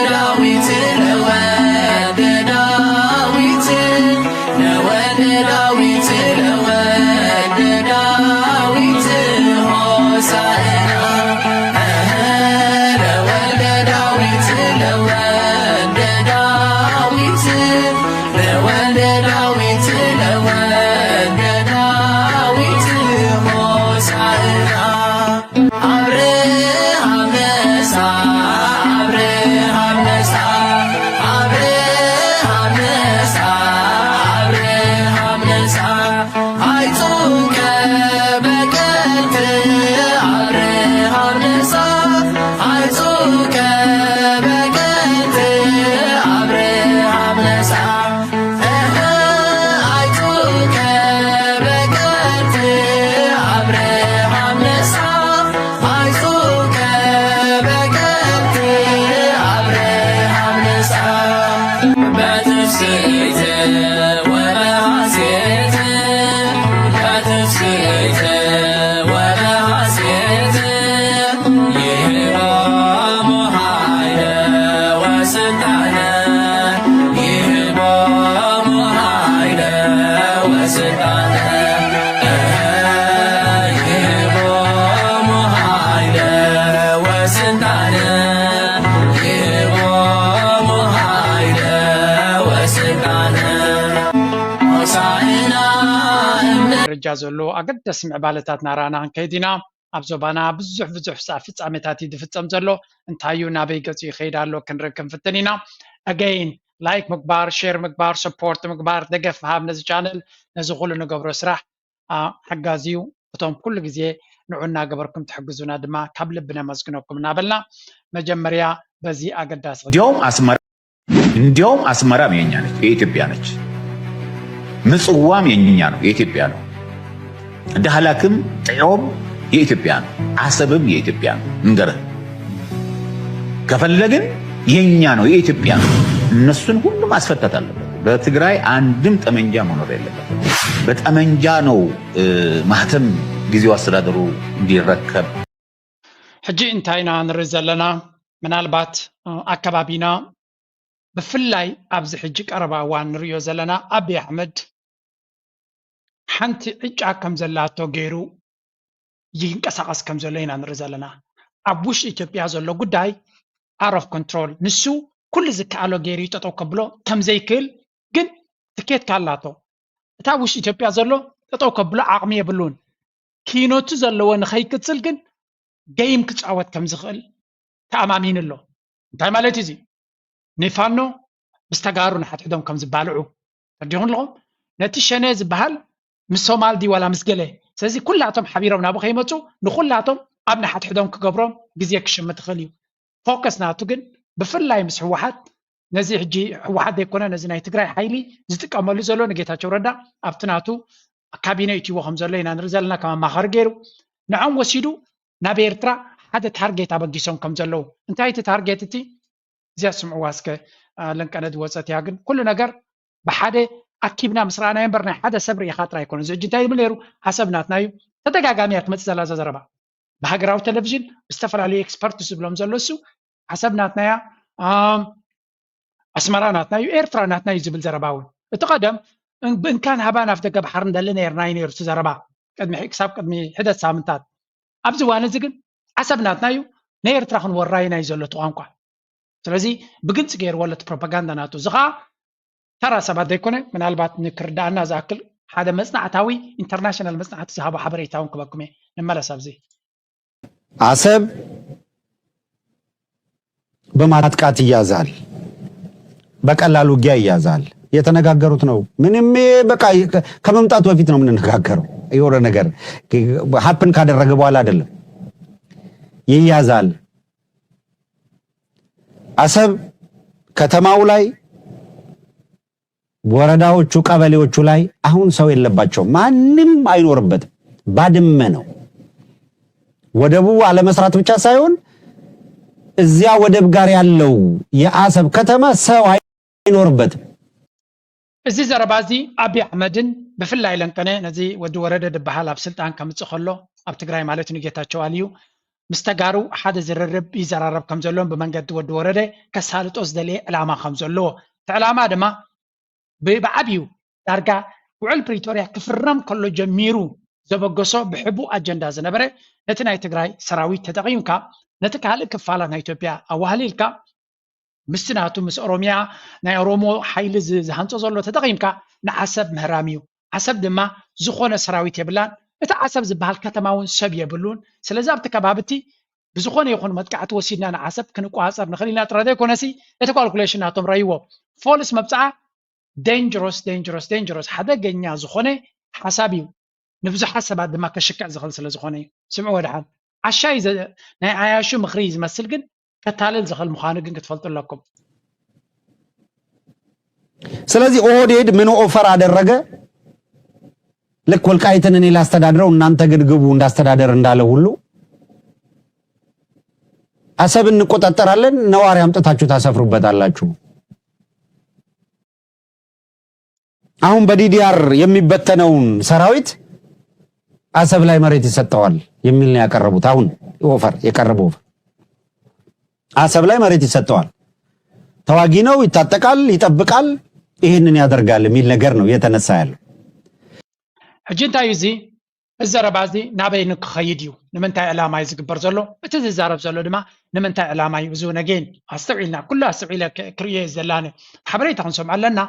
ዳዊት ለወልደ ዳዊት ለወልደ ዳዊት ለወልደ ዳዊት ሆሳዕና ለወልደ ዳዊት ለወልደ ዳዊት ለወልደ ዳዊት ለወልደ ዳዊት ሆሳዕና አብርሃም ነሳ አብርሃም ነሳ አብርሃም ነሳ አብርሃም ነሳ አይጹከ በቀልት አብርሃም ነሳ አይጹከ በቀልት አብርሃም ነሳ ደረጃ ዘሎ ኣገዳሲ ምዕባለታት ናራእና ክንከይድ ኢና። ኣብ ዞባና ብዙሕ ብዙሕ ፍጻ- ፍጻሜታት እዩ ዝፍጸም ዘሎ። እንታይ እዩ፣ ናበይ ገጹ ይኸይድ ኣሎ ክንርኢ ክንፍትን ኢና። Again, like ምግባር፣ share ምግባር፣ support ምግባር፣ ደገፍ ምሃብ ነዚ ቻነል፣ ነዚ ኩሉ ንገብሮ ስራሕ ሓጋዚ እዩ። እቶም ኩሉ ግዜ ንዑ እናገበርኩም ትሕግዙና ድማ ካብ ልቢ ነመስግነኩም እናበልና መጀመርያ በዚ ኣገዳሲ እንዲያውም አስመራ እንዲያውም አስመራም የኛ ነች፣ የኢትዮጵያ ነች። ምጽዋም የኛ ነው፣ የኢትዮጵያ ነው። ዳህላክም ጥዮም የኢትዮጵያ ነው፣ አሰብም የኢትዮጵያ ነው። እንገርህ ከፈለግን የኛ ነው፣ የኢትዮጵያ ነው። እነሱን ሁሉ ማስፈታት አለበት። በትግራይ አንድም ጠመንጃ መኖር የለበትም። በጠመንጃ ነው ማህተም ጊዜው አስተዳደሩ እንዲረከብ ሕጂ እንታይ ኢና ንርኢ ዘለና? ምናልባት ኣከባቢና ብፍላይ ኣብዚ ሕጂ ቀረባ እዋን ንሪኦ ዘለና ኣብይ ኣሕመድ ሓንቲ ዕጫ ከም ዘላቶ ገይሩ ይንቀሳቐስ ከም ዘሎ ኢና ንርኢ ዘለና። ኣብ ውሽጢ ኢትዮጵያ ዘሎ ጉዳይ out of control፣ ንሱ ኩሉ ዝከኣሎ ገይሩ እዩ ጠጠው ከብሎ ከም ዘይክእል ግን ትኬትካ ኣላቶ። እቲ ኣብ ውሽጢ ኢትዮጵያ ዘሎ ጠጠው ከብሎ ዓቕሚ የብሉን። ኪኖቱ ዘለዎ ንኸይቅፅል ግን ገይም ክፃወት ከም ዝኽእል ተኣማሚኑ ኣሎ። እንታይ ማለት እዩ እዚ? ንፋኖ ምስ ተጋሩ ንሓድሕዶም ከም ዝባልዑ ተረዲኹም ኣለኹም። ነቲ ሸኔ ዝበሃል ምስ ሶማል ድዩ ዋላ ምስ ገለ፣ ስለዚ ኩላቶም ሓቢሮም ናብኡ ከይመፁ ንኩላቶም ኣብ ንሓድሕዶም ክገብሮም ግዜ ክሽምት ይኽእል እዩ። ፎከስ ናቱ ግን ብፍላይ ምስ ህወሓት ነዚ ሕጂ ህወሓት ዘይኮነ ነዚ ናይ ትግራይ ሓይሊ ዝጥቀመሉ ዘሎ ንጌታቸው ረዳ ኣብቲ ናቱ ካቢነ እትይዎ ከም ዘሎ ኢና ንርኢ ዘለና ከም ኣማኻሪ ገይሩ ንዖም ወሲዱ ናብ ኤርትራ ሓደ ታርጌት ኣበጊሶም ከም ዘለዉ እንታይ እቲ ታርጌት እቲ እዚኣ ስምዕዋ እስከ ለንቀነ ዝወፀት እያ ግን ኩሉ ነገር ብሓደ ኣኪብና ምስ ረኣናዮ እምበር ናይ ሓደ ሰብ ርኢኻ ጥራይ ኣይኮነ እዚ ሕጂ እንታይ ይብል ነይሩ ዓሰብ ናትና እዩ ተደጋጋሚ እያ ትመፅእ ዘላ እዛ ዘረባ ብሃገራዊ ቴሌቪዥን ብዝተፈላለዩ ኤክስፐርት ዝብሎም ዘሎ እሱ ዓሰብ ናትና እያ ኣስመራ ናትና እዩ ኤርትራ ናትና እዩ ዝብል ዘረባ እውን እቲ ቀደም ብእንካን ሃባን ኣፍ ደገ ባሕሪ እንደለ ነርና እዩ ነይሩ እቲ ዘረባ ቅድሚ ክሳብ ቅድሚ ሕደት ሳምንታት ኣብዚ እዋን እዚ ግን ዓሰብ ናትና እዩ ናይ ኤርትራ ክንወራ ኢና እዩ ዘሎ እቲ ቋንቋ ስለዚ ብግልፂ ገይርዎ ኣሎ እቲ ፕሮፓጋንዳ ናቱ እዚ ከዓ ተራ ሰባት ዘይኮነ ምናልባት ንክርዳኣና ዝኣክል ሓደ መፅናዕታዊ ኢንተርናሽናል መፅናዕቲ ዝሃቦ ሓበሬታ እውን ክበኩም እየ ንመለስ ኣብዚ አሰብ በማጥቃት ይያዛል፣ በቀላል ውጊያ ይያዛል። የተነጋገሩት ነው። ምንም በቃ ከመምጣቱ በፊት ነው የምንነጋገረው። የሆነ ነገር happen ካደረገ በኋላ አይደለም። ይያዛል። አሰብ ከተማው ላይ ወረዳዎቹ ቀበሌዎቹ ላይ አሁን ሰው የለባቸውም። ማንም አይኖርበትም። ባድመ ነው። ወደቡ አለመስራት ብቻ ሳይሆን እዚያ ወደብ ጋር ያለው የአሰብ ከተማ ሰው አይኖርበትም። እዚ ዘረባ እዚ ኣብይ ኣሕመድን ብፍላይ ለንቀነ ነዚ ወዲ ወረደ ድበሃል ኣብ ስልጣን ከምፅእ ከሎ ኣብ ትግራይ ማለት ንጌታቸው ኣልዩ ምስ ተጋሩ ሓደ ዝርርብ ይዘራረብ ከም ዘሎን ብመንገዲ ወዲ ወረደ ከሳልጦ ዝደለየ ዕላማ ከም ዘለዎ፣ እቲ ዕላማ ድማ ብዓብዩ ዳርጋ ውዕል ፕሪቶርያ ክፍረም ከሎ ጀሚሩ ዘበገሶ ብሕቡእ ኣጀንዳ ዝነበረ፣ ነቲ ናይ ትግራይ ሰራዊት ተጠቒምካ ነቲ ካልእ ክፋላት ናይ ኢትዮጵያ ኣዋህሊልካ ምስቲ ናቱ ምስ ኦሮሚያ ናይ ኦሮሞ ሓይሊ ዝሃንፆ ዘሎ ተጠቒምካ ንዓሰብ ምህራም እዩ። ዓሰብ ድማ ዝኾነ ሰራዊት የብላን። እቲ ዓሰብ ዝበሃል ከተማ እውን ሰብ የብሉን። ስለዚ ኣብቲ ከባቢ እቲ ብዝኾነ ይኹን መጥቃዕቲ ወሲድና ንዓሰብ ክንቆፃፀር ንኽእል ኢና ጥራይ ዘይኮነሲ እቲ ካልኩሌሽን ናቶም ረይዎ ፎልስ መብፅዓ dangerous dangerous dangerous ሓደገኛ ዝኾነ ሓሳብ እዩ። ንብዙሓት ሰባት ድማ ከሽክዕ ዝኽእል ስለ ዝኾነ እዩ። ስምዑ ወድሓን ዓሻ እዩ። ናይ ዓያሹ ምኽሪ እዩ ዝመስል፣ ግን ከታልል ዝኽእል ምዃኑ ግን ክትፈልጡ ኣለኩም። ስለዚህ ኦህዴድ ምን ኦፈር አደረገ? ልክ ወልቃይትን እኔ ላስተዳድረው እናንተ ግን ግቡ እንዳስተዳደር እንዳለ ሁሉ አሰብ እንቆጣጠራለን፣ ነዋሪ አምጥታችሁ ታሰፍሩበታላችሁ። አሁን በ ዲ ዲ አር የሚበተነውን ሰራዊት አሰብ ላይ መሬት ይሰጠዋል የሚል ነው ያቀረቡት። አሁን ኦፈር የቀረበው ኦፈር አሰብ ላይ መሬት ይሰጠዋል። ተዋጊ ነው፣ ይታጠቃል፣ ይጠብቃል፣ ይህንን ያደርጋል የሚል ነገር ነው እየተነሳ ያለው። ሕጂ እንታይ እዩ እዚ? እዚ ዘረባ እዚ ናበይ ንክኸይድ እዩ? ንምንታይ ዕላማ እዩ ዝግበር ዘሎ? እቲ ዝዛረብ ዘሎ ድማ ንምንታይ ዕላማ እዩ? እዚ እውን ኣጌን ኣስተውዒልና፣ ኩሉ ኣስተውዒለ ክርእዮ እየ ዘላኒ። ሓበሬታ ክንሰምዖ ኣለና።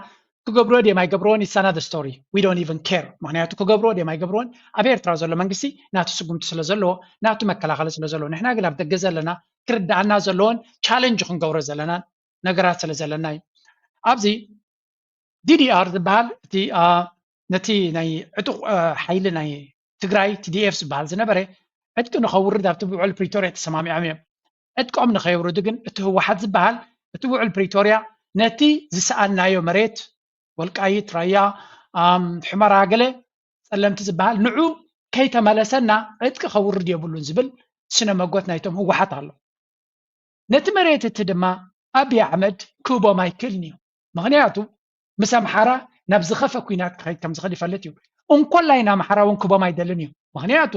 ክገብርዎ ድዮም ኣይገብርዎን it's another story, we don't even care። ምክንያቱ ክገብርዎ ድዮም ኣይገብርዎን ኣብ ኤርትራ ዘሎ መንግስቲ ናቱ ስጉምቲ ስለ ዘለዎ፣ ናቱ መከላኸሊ ስለ ዘለዎ፣ ንሕና ግን ኣብ ደገ ዘለና ክርዳኣና ዘለዎን ቻለንጅ ክንገብሮ ዘለናን ነገራት ስለ ዘለና እዩ። ኣብዚ ዲ ዲ ኣር ዝበሃል እቲ ነቲ ናይ ዕጡቕ ሓይሊ ናይ ትግራይ ቲ ዲ ኤፍ ዝበሃል ዝነበረ ዕጥቂ ንኸውርድ ኣብቲ ውዕል ፕሪቶርያ ተሰማሚዖም እዮም። ዕጥቆም ንኸየውርዱ ግን እቲ ህወሓት ዝበሃል እቲ ውዕል ፕሪቶርያ ነቲ ዝሰኣናዮ መሬት ወልቃይት፣ ራያ፣ ሑመራ ገለ ጸለምቲ ዝበሃል ንዑ ከይተመለሰና ዕጥቂ ከውርድ የብሉን ዝብል ስነ መጎት ናይቶም ህወሓት ኣሎ። ነቲ መሬት እቲ ድማ ኣብይ ኣሕመድ ክህቦም ኣይክእልን እዩ። ምክንያቱ ምስ ኣምሓራ ናብ ዝኸፈ ኲናት ክኸይድ ከም ዝኽእል ይፈልጥ እዩ። እንኮላይ ንኣምሓራ እውን ክህቦም ኣይደልን እዩ። ምክንያቱ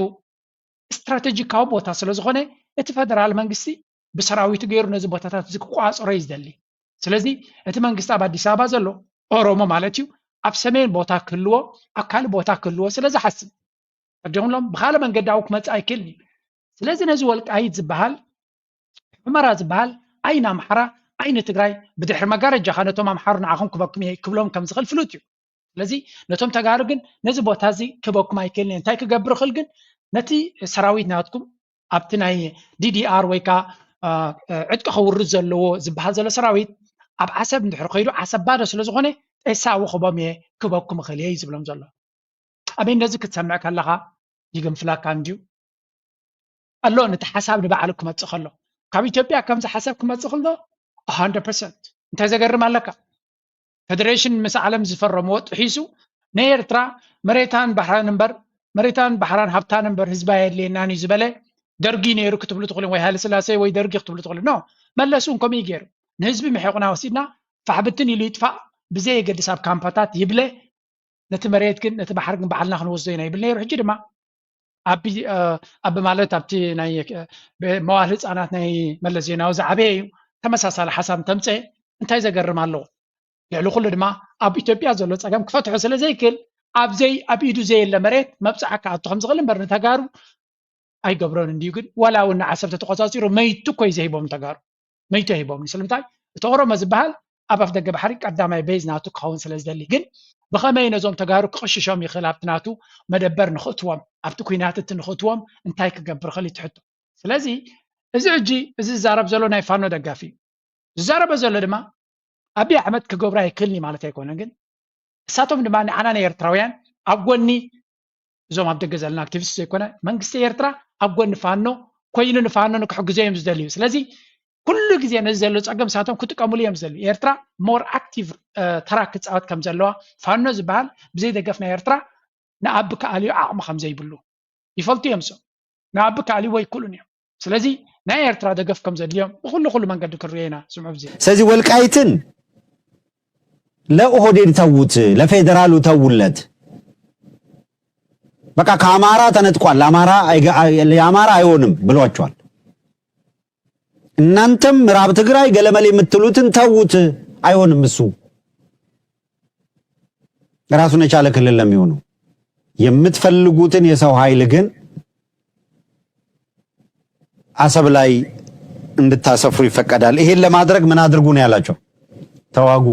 ስትራተጂካዊ ቦታ ስለ ዝኾነ እቲ ፈደራል መንግስቲ ብሰራዊቱ ገይሩ ነዚ ቦታታት እዚ ክቆፃፀሮ እዩ ዝደሊ። ስለዚ እቲ መንግስቲ ኣብ ኣዲስ ኣበባ ዘሎ ኦሮሞ ማለት እዩ ኣብ ሰሜን ቦታ ክህልዎ ኣብ ካልእ ቦታ ክህልዎ ስለ ዝሓስብ ተደምሎም ብኻልእ መንገዲ ኣብኡ ክመፅእ ኣይክእልን እዩ። ስለዚ ነዚ ወልቃይት ዝበሃል ሑመራ ዝበሃል ዓይኒ ኣምሓራ ዓይኒ ትግራይ ብድሕሪ መጋረጃኻ ነቶም ኣምሓሩ ንዓኹም ክበኩም እየ ክብሎም ከም ዝኽእል ፍሉጥ እዩ። ስለዚ ነቶም ተጋሩ ግን ነዚ ቦታ እዚ ክበኩም ኣይክእልን እየ። እንታይ ክገብር ይኽእል ግን ነቲ ሰራዊት ናትኩም ኣብቲ ናይ ዲ ዲ ኣር ወይ ከዓ ዕጥቂ ከውርድ ዘለዎ ዝበሃል ዘሎ ሰራዊት ኣብ ዓሰብ እንድሕር ከይዱ ዓሰብ ባዶ ስለ ዝኾነ ጤሳ ኣብኡ ክቦም እየ ክበኩም እኽእል እየ እዩ ዝብሎም ዘሎ። ኣሜን ነዚ ክትሰምዕ ከለኻ ይግንፍለካ እንድዩ ኣሎ ነቲ ሓሳብ ንባዕሉ ክመፅእ ከሎ ካብ ኢትዮጵያ ከምዚ ሓሳብ ክመፅእ ከሎ one hundred percent እንታይ ዘገርም ኣለካ? ፌደሬሽን ምስ ዓለም ዝፈረምዎ ጥሒሱ ንኤርትራ መሬታን ባሕራን እምበር መሬታን ባሕራን ሃብታን እምበር ህዝባ የድልየናን እዩ ዝበለ ደርጊ ነይሩ ክትብሉ ትኽእሉ ወይ ሃይለስላሴ ወይ ደርጊ ክትብሉ ትኽእሉ ኖ መለስ እውን ከምኡ እዩ ገይሩ ንህዝቢ ምሒቑና ወሲድና ፋሕብትን ኢሉ ይጥፋእ ብዘየገድስ ኣብ ካምፓታት ይብለ ነቲ መሬት ግን ነቲ ባሕሪ ግን ባዕልና ክንወስዶ ኢና ይብል ነይሩ ሕጂ ድማ ኣብ ኣብ ማለት ኣብቲ ናይ መዋል ህፃናት ናይ መለስ ዜናዊ ዝዓበየ እዩ ተመሳሳሊ ሓሳብ ተምፀ እንታይ ዘገርም ኣለዎ ልዕሊ ኩሉ ድማ ኣብ ኢትዮጵያ ዘሎ ፀገም ክፈትሖ ስለ ዘይክእል ኣብዘይ ኣብ ኢዱ ዘየለ መሬት መብፃዓ ክኣቱ ከም ዝኽእል እምበር ንተጋሩ ኣይገብሮን እንድዩ ግን ዋላ እውን ንዓሰብ ተተቆፃፂሩ መይቱ እኮ እዩ ዘሂቦም ተጋሩ መይቱ ሂቦም ስለምንታይ እቲ ኦሮሞ ዝበሃል ኣብ ኣፍ ደገ ባሕሪ ቀዳማይ ቤዝ ናቱ ክኸውን ስለ ዝደሊ ግን ብኸመይ ነዞም ተጋሩ ክቕሽሾም ይኽእል ኣብቲ ናቱ መደበር ንኽእትዎም ኣብቲ ኩናት እቲ ንኽእትዎም እንታይ ክገብር ኽእል ይትሕቶ ስለዚ እዚ ሕጂ እዚ ዝዛረብ ዘሎ ናይ ፋኖ ደጋፊ እዩ ዝዛረበ ዘሎ ድማ ኣብይ ኣሕመድ ክገብሮ ኣይክእልን ማለት ኣይኮነን ግን እሳቶም ድማ ንዓና ናይ ኤርትራውያን ኣብ ጎኒ እዞም ኣብ ደገ ዘለና ኣክቲቪስት ዘይኮነ መንግስቲ ኤርትራ ኣብ ጎኒ ፋኖ ኮይኑ ንፋኖ ንክሕግዞ እዮም ዝደልዩ ስለዚ ኩሉ ግዜ ነዚ ዘሎ ፀገም እሳቶም ክጥቀምሉ እዮም ዝደልዩ ኤርትራ more active ተራ ክፃወት ከም ዘለዋ ፋኖ ዝበሃል ብዘይ ደገፍ ናይ ኤርትራ ንኣቢ ክኣልዮ ዓቕሚ ከም ዘይብሉ ይፈልጡ እዮም እሶም ንኣቢ ክኣልይዎ ይክእሉን እዮም ስለዚ ናይ ኤርትራ ደገፍ ከም ዘድልዮም ብኩሉ ኩሉ መንገዲ ክንሪኦ ኢና ስምዑ ብዚ ስለዚህ ወልቃይትን ለኦህዴድ ተዉት፣ ለፌዴራሉ ተዉለት። በቃ ከአማራ ተነጥቋል፣ ለአማራ አይገ- ለአማራ አይሆንም ብሏቸዋል። እናንተም ምዕራብ ትግራይ ገለመል የምትሉትን ተዉት። አይሆንም። እሱ ራሱን የቻለ ክልል ነው የሚሆነው። የምትፈልጉትን የሰው ኃይል ግን አሰብ ላይ እንድታሰፍሩ ይፈቀዳል። ይሄን ለማድረግ ምን አድርጉ ነው ያላቸው? ተዋጉ።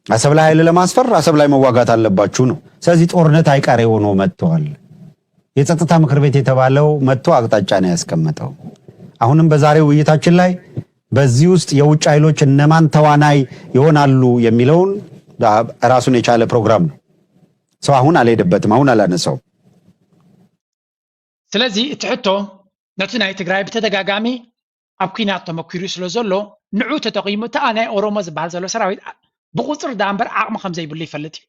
አሰብ ላይ ኃይል ለማስፈር አሰብ ላይ መዋጋት አለባችሁ ነው። ስለዚህ ጦርነት አይቀሬ ሆኖ መጥተዋል። የጸጥታ ምክር ቤት የተባለው መጥቶ አቅጣጫ ነው ያስቀመጠው። አሁንም በዛሬው ውይይታችን ላይ በዚህ ውስጥ የውጭ ኃይሎች እነማን ተዋናይ ይሆናሉ የሚለውን ራሱን የቻለ ፕሮግራም ነው። ሰው አሁን አልሄደበትም፣ አሁን አላነሳው። ስለዚህ እቲ ሕቶ ነቲ ናይ ትግራይ ብተደጋጋሚ ኣብ ኲናት ተመኪሩ ስለ ዘሎ ንዑ ተጠቒሙ እታ ናይ ኦሮሞ ዝበሃል ዘሎ ሰራዊት ብቁፅሪ ዳ እምበር ዓቕሚ ከም ዘይብሉ ይፈልጥ እዩ።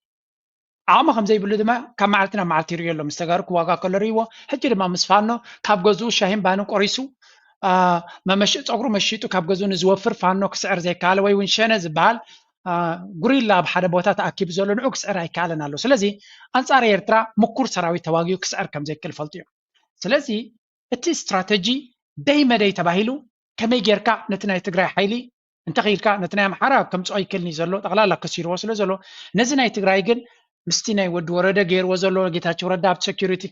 ዓቕሚ ከም ዘይብሉ ድማ ካብ መዓልቲ ናብ መዓልቲ ይርእዮ ኣሎ። ምስ ተጋሩ ክዋጋ ከሎ ርእይዎ። ሕጂ ድማ ምስ ፋኖ ካብ ገዝኡ ሻሂን ባንን ቆሪሱ መመሽ ፀጉሩ መሽጡ ካብ ገዝኡ ንዝወፍር ፋኖ ክስዕር ዘይከኣለ ወይ እውን ሸነ ዝበሃል ጉሪላ ኣብ ሓደ ቦታ ተኣኪቡ ዘሎ ንዑ ክስዕር ኣይከኣለን ኣሎ። ስለዚ ኣንፃር ኤርትራ ምኩር ሰራዊት ተዋጊኡ ክስዕር ከም ዘይክእል ፈልጡ እዮም። ስለዚ እቲ ስትራተጂ ደይ መደይ ተባሂሉ ከመይ ጌርካ ነቲ ናይ ትግራይ ሓይሊ እንተኽኢልካ ነቲ ናይ ኣምሓራ ከምፅኦ ይክልኒ ዘሎ ጠቕላላ ከሲርዎ ስለ ዘሎ ነዚ ናይ ትግራይ ግን ምስቲ ናይ ወዲ ወረደ ገይርዎ ዘሎ ጌታቸው ረዳ ኣብቲ ሴኪሪቲ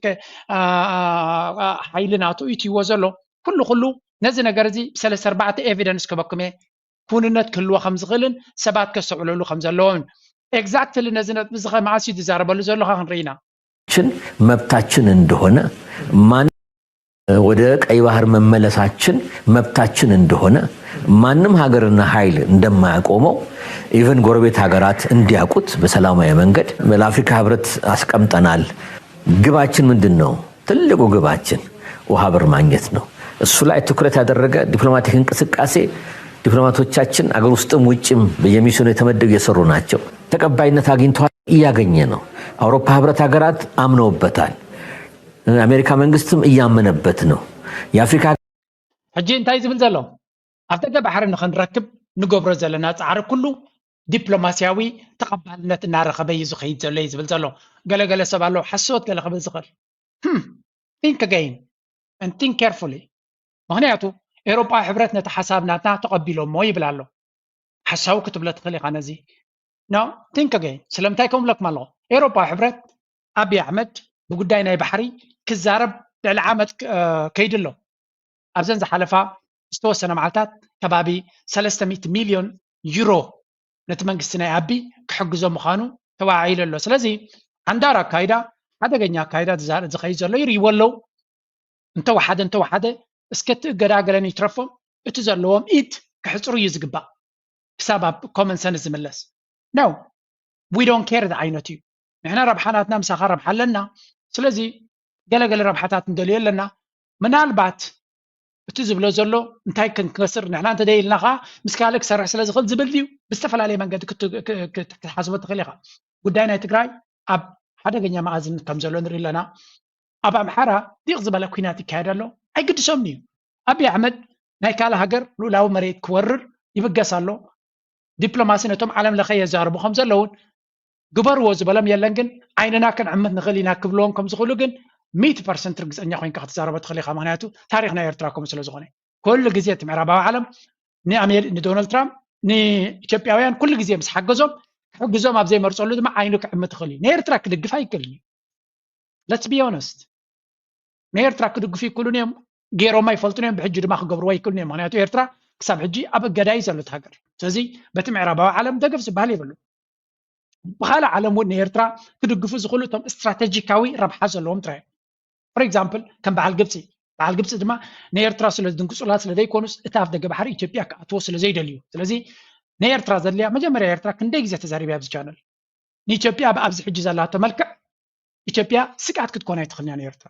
ሓይሊ ናቱ ኢትይዎ ዘሎ ኩሉ ኩሉ ነዚ ነገር እዚ ብሰለስተ ኣርባዕተ ኤቪደንስ ክበኩም እየ ክውንነት ክህልዎ ከም ዝኽእልን ሰባት ከስተውዕለሉ ከም ዘለዎምን ኤግዛክትሊ ነዚ ነጥቢ እዚ ከ መዓስ እዩ ዝዛረበሉ ዘሎ ከ ክንርኢ ኢና። ችን መብታችን እንደሆነ ማን ወደ ቀይ ባህር መመለሳችን መብታችን እንደሆነ ማንም ሀገርና ኃይል እንደማያቆመው ኢቨን ጎረቤት ሀገራት እንዲያውቁት በሰላማዊ መንገድ ለአፍሪካ ህብረት አስቀምጠናል። ግባችን ምንድን ነው? ትልቁ ግባችን ውሃ በር ማግኘት ነው። እሱ ላይ ትኩረት ያደረገ ዲፕሎማቲክ እንቅስቃሴ ዲፕሎማቶቻችን አገር ውስጥም ውጭም በየሚሽኑ የተመደቡ እየሰሩ ናቸው። ተቀባይነት አግኝተዋል፣ እያገኘ ነው። አውሮፓ ህብረት ሀገራት አምነውበታል። አሜሪካ መንግስትም እያመነበት ነው። የአፍሪካ ሕጂ እንታይ ዝብል ዘሎ ኣብ ደገ ባሕሪ ንኽንረክብ ንገብሮ ዘለና ፃዕሪ ኩሉ ዲፕሎማስያዊ ተቐባልነት እናረኸበ እዩ ዝኸይድ ዘሎ እዩ ዝብል ዘሎ። ገለገለ ሰብ ኣለዉ ሓሶት ገለ ክብል ዝኽእል። Think again and think carefully። ምኽንያቱ ኤውሮጳዊ ሕብረት ነቲ ሓሳብ ናትና ተቐቢሎሞ ይብል ኣሎ። ሓሳዊ ክትብሎ ትኽእል ኢኻ ነዚ። No, think again። ስለምንታይ ከምብለኩም ኣለኹ? ኤውሮጳዊ ሕብረት ኣብይ ኣሕመድ ብጉዳይ ናይ ባሕሪ ክዛረብ ልዕሊ ዓመት ከይዱ ኣሎ። ኣብዘን ዝሓለፋ ዝተወሰነ መዓልታት ከባቢ ሰለስተ ሚእቲ ሚልዮን ዩሮ ነቲ መንግስቲ ናይ ኣቢ ክሕግዞ ምዃኑ ተወዓዒሉ ኣሎ። ስለዚ ሓንዳር ኣካይዳ ሓደገኛ ኣካይዳ ዝኸይድ ዘሎ ይርእይዎ ኣለዉ። እንተወሓደ እንተወሓደ እስከ እቲ እገዳ ገለን ይትረፎም እቲ ዘለዎም ኢድ ክሕፅሩ እዩ ዝግባእ። ክሳብ ኣብ ኮመን ሰንስ ዝምለስ ነው። We don't care ዝዓይነቱ እዩ። ንሕና ረብሓ ናትና ምሳኻ ረብሓ ኣለና። ስለዚ ገለገለ ረብሓታት ንደልዮ ኣለና። ምናልባት እቲ ዝብሎ ዘሎ እንታይ ክንከስር ንሕና እንተደይልና ከዓ ምስ ካልእ ክሰርሕ ስለ ዝኽእል ዝብል ድዩ? ብዝተፈላለየ መንገዲ ክትሓስቦ ትኽእል ኢኻ። ጉዳይ ናይ ትግራይ ኣብ ሓደገኛ መኣዝን ከም ዘሎ ንርኢ ኣለና። ኣብ ኣምሓራ ዲቕ ዝበለ ኲናት ይካየድ ኣሎ። ኣይግድሶምን እዩ። ኣብይ ኣሕመድ ናይ ካልእ ሃገር ልኡላዊ መሬት ክወርር ይብገስ ኣሎ። ዲፕሎማሲ ነቶም ዓለም ለኸ የዛርቡ ከም ዘለውን ግበርዎ ዝበሎም የለን፣ ግን ዓይንና ክንዕምት ንኽእል ኢና ክብልዎም ከም ዝኽእሉ ግን ሚእቲ ፐርሰንት ርግፀኛ ኮይንካ ክትዛረቦ ትኽእል ኢኻ። ምክንያቱ ታሪኽ ናይ ኤርትራ ከምኡ ስለ ዝኾነ ኩሉ ግዜ እቲ ምዕራባዊ ዓለም ንዶናልድ ትራምፕ ንኢትዮጵያውያን ኩሉ ግዜ ምስ ሓገዞም ክሕግዞም ኣብ ዘይመርፀሉ ድማ ዓይኑ ክዕምት ይኽእል እዩ። ንኤርትራ ክድግፍ ኣይክእልን እዩ። Let's be honest። ንኤርትራ ክድግፉ ይክእሉን እዮም፣ ገይሮም ኣይፈልጡን እዮም፣ ብሕጂ ድማ ክገብርዎ ኣይክእሉን እዮም። ምክንያቱ ኤርትራ ክሳብ ሕጂ ኣብ እገዳ እዩ ዘሎ እቲ ሃገር። ስለዚ በቲ ምዕራባዊ ዓለም ደገፍ ዝበሃል የብሉ። ብካልእ ዓለም እውን ንኤርትራ ክድግፉ ዝኽእሉ እቶም ስትራተጂካዊ ረብሓ ዘለዎም ጥራይ እዮም። For example ከም በዓል ግብፂ በዓል ግብፂ ድማ ንኤርትራ ስለ ዝድንግፁላ ስለ ዘይኮኑስ እቲ ኣፍ ደገ ባሕሪ ኢትዮጵያ ክኣትዎ ስለ ዘይደልዩ። ስለዚ ንኤርትራ ዘድልያ መጀመርያ ኤርትራ ክንደይ ግዜ ተዛሪበ ኣብዚ ቻነል ንኢትዮጵያ ብኣብዚ ሕጂ ዘላቶ መልክዕ ኢትዮጵያ ስግኣት ክትኮን ኣይትኽእልን እያ ንኤርትራ።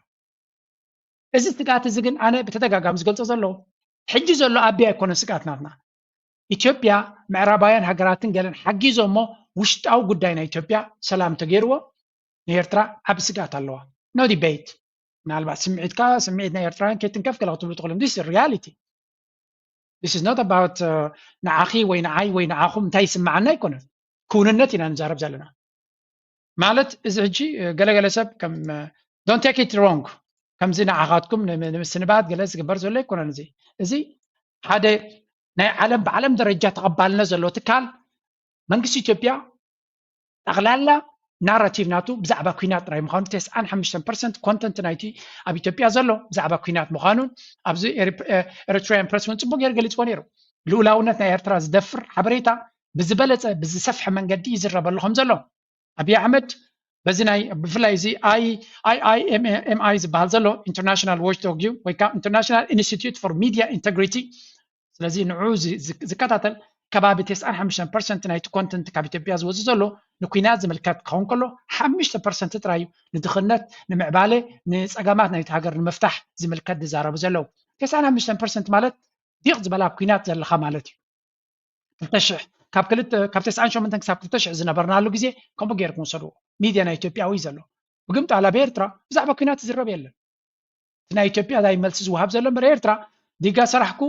እዚ ስግኣት እዚ ግን ኣነ ብተደጋጋሚ ዝገልፆ ዘለዉ ሕጂ ዘሎ ኣቢ ኣይኮነን ስግኣት ናትና። ኢትዮጵያ ምዕራባውያን ሃገራትን ገለን ሓጊዞሞ ውሽጣዊ ጉዳይ ናይ ኢትዮጵያ ሰላም ተገይርዎ ንኤርትራ ዓቢ ስግኣት ኣለዋ። No debate። ምናልባት ስምዒትካ ስምዒት ናይ ኤርትራውያን ከይትንከፍ ገለ ክትብሉ ትኽእሉ። This is reality። This is not about ንዓኺ ወይ ንዓይ ወይ ንዓኹም እንታይ ይስምዓና ኣይኮነን። ክውንነት ኢና ንዛረብ ዘለና። ማለት እዚ ሕጂ ገለገለ ሰብ ከም don't take it wrong ከምዚ ንዓኻትኩም ንምስንባት ገለ ዝግበር ዘሎ ኣይኮነን። እዚ እዚ ሓደ ናይ ዓለም ብዓለም ደረጃ ተቐባልነት ዘለዎ ትካል መንግስቲ ኢትዮጵያ ጠቕላላ ናራቲቭ ናቱ ብዛዕባ ኩናት ጥራይ ምዃኑ፣ ተስዓን ሓሙሽተን ፐርሰንት ኮንተንት ናይቲ ኣብ ኢትዮጵያ ዘሎ ብዛዕባ ኩናት ምዃኑን ኣብዚ ኤሪትራያን ፕረስ እውን ፅቡቅ ገይሩ ገሊፅዎ ነይሩ። ልኡላውነት ናይ ኤርትራ ዝደፍር ሓበሬታ ብዝበለፀ ብዝሰፍሐ መንገዲ ይዝረበሉ ከም ዘሎ ኣብይ ኣሕመድ በዚ ናይ ብፍላይ እዚ ኣይኣይኤምኤምኣይ ዝበሃል ዘሎ ኢንተርናሽናል ዋችዶግ እዩ ወይ ከዓ ኢንተርናሽናል ኢንስቲትዩት ፎር ሚድያ ኢንተግሪቲ ስለዚ ንዑ ዝከታተል ከባቢ ተስዓን ሓሙሽተን ፐርሰንት ናይቲ ኮንተንት ካብ ኢትዮጵያ ዝወፅእ ዘሎ ንኩናት ዝምልከት ክኸውን ከሎ ሓሙሽተ ፐርሰንት ጥራይ እዩ ንድኽነት ንምዕባለ ንፀገማት ናይቲ ሃገር ንምፍታሕ ዝምልከት ዝዛረቡ ዘለዉ። ተስዓን ሓሙሽተን ፐርሰንት ማለት ዲቕ ዝበላ ኣብ ኩናት ዘለኻ ማለት እዩ። ክልተ ሽሕ ካብ ክልተ ካብ ተስዓን ሸሞንተን ክሳብ ክልተ ሽሕ ዝነበርናሉ ግዜ ከምኡ ገይርኩም ውሰድዎ። ሚድያ ናይ ኢትዮጵያ እዩ ዘሎ። ብግምጣል ኣብ ኤርትራ ብዛዕባ ኩናት ዝረብ የለን። እቲ ናይ ኢትዮጵያ ዳይ መልሲ ዝወሃብ ዘሎ እምበር ኤርትራ ዲጋ ሰራሕኩ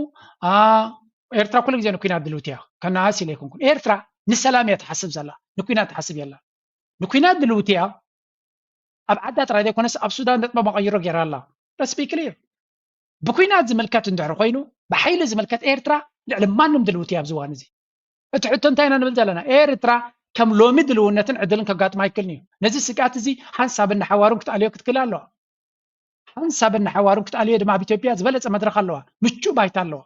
ኤርትራ ኩሉ ግዜ ንኩናት ድልውቲ እያ። ከነኣስ ኢለ ኣይኮንኩን። ኤርትራ ንሰላም እያ ትሓስብ ዘላ፣ ንኩናት ትሓስብ የላ። ንኩናት ድልውቲ እያ። ኣብ ዓዳ ጥራይ ዘይኮነስ ኣብ ሱዳን ነጥበ መቐይሮ ገይራ ኣላ። Let's be clear። ብኩናት ዝምልከት እንድሕር ኮይኑ ብሓይሊ ዝምልከት ኤርትራ ልዕሊ ማንም ድልውቲ እያ ኣብዚ እዋን እዚ። እቲ ሕቶ እንታይ ኢና ንብል ዘለና? ኤርትራ ከም ሎሚ ድልውነትን ዕድልን ከጋጥማ ኣይክልን እዩ። ነዚ ስግኣት እዚ ሓንሳብ እናሓዋሩን ክትኣልዮ ክትክእል ኣለዋ። ሓንሳብ እናሓዋሩን ክትኣልዮ ድማ ኣብ ኢትዮጵያ ዝበለፀ መድረኽ ኣለዋ፣ ምቹእ ባይታ ኣለዋ።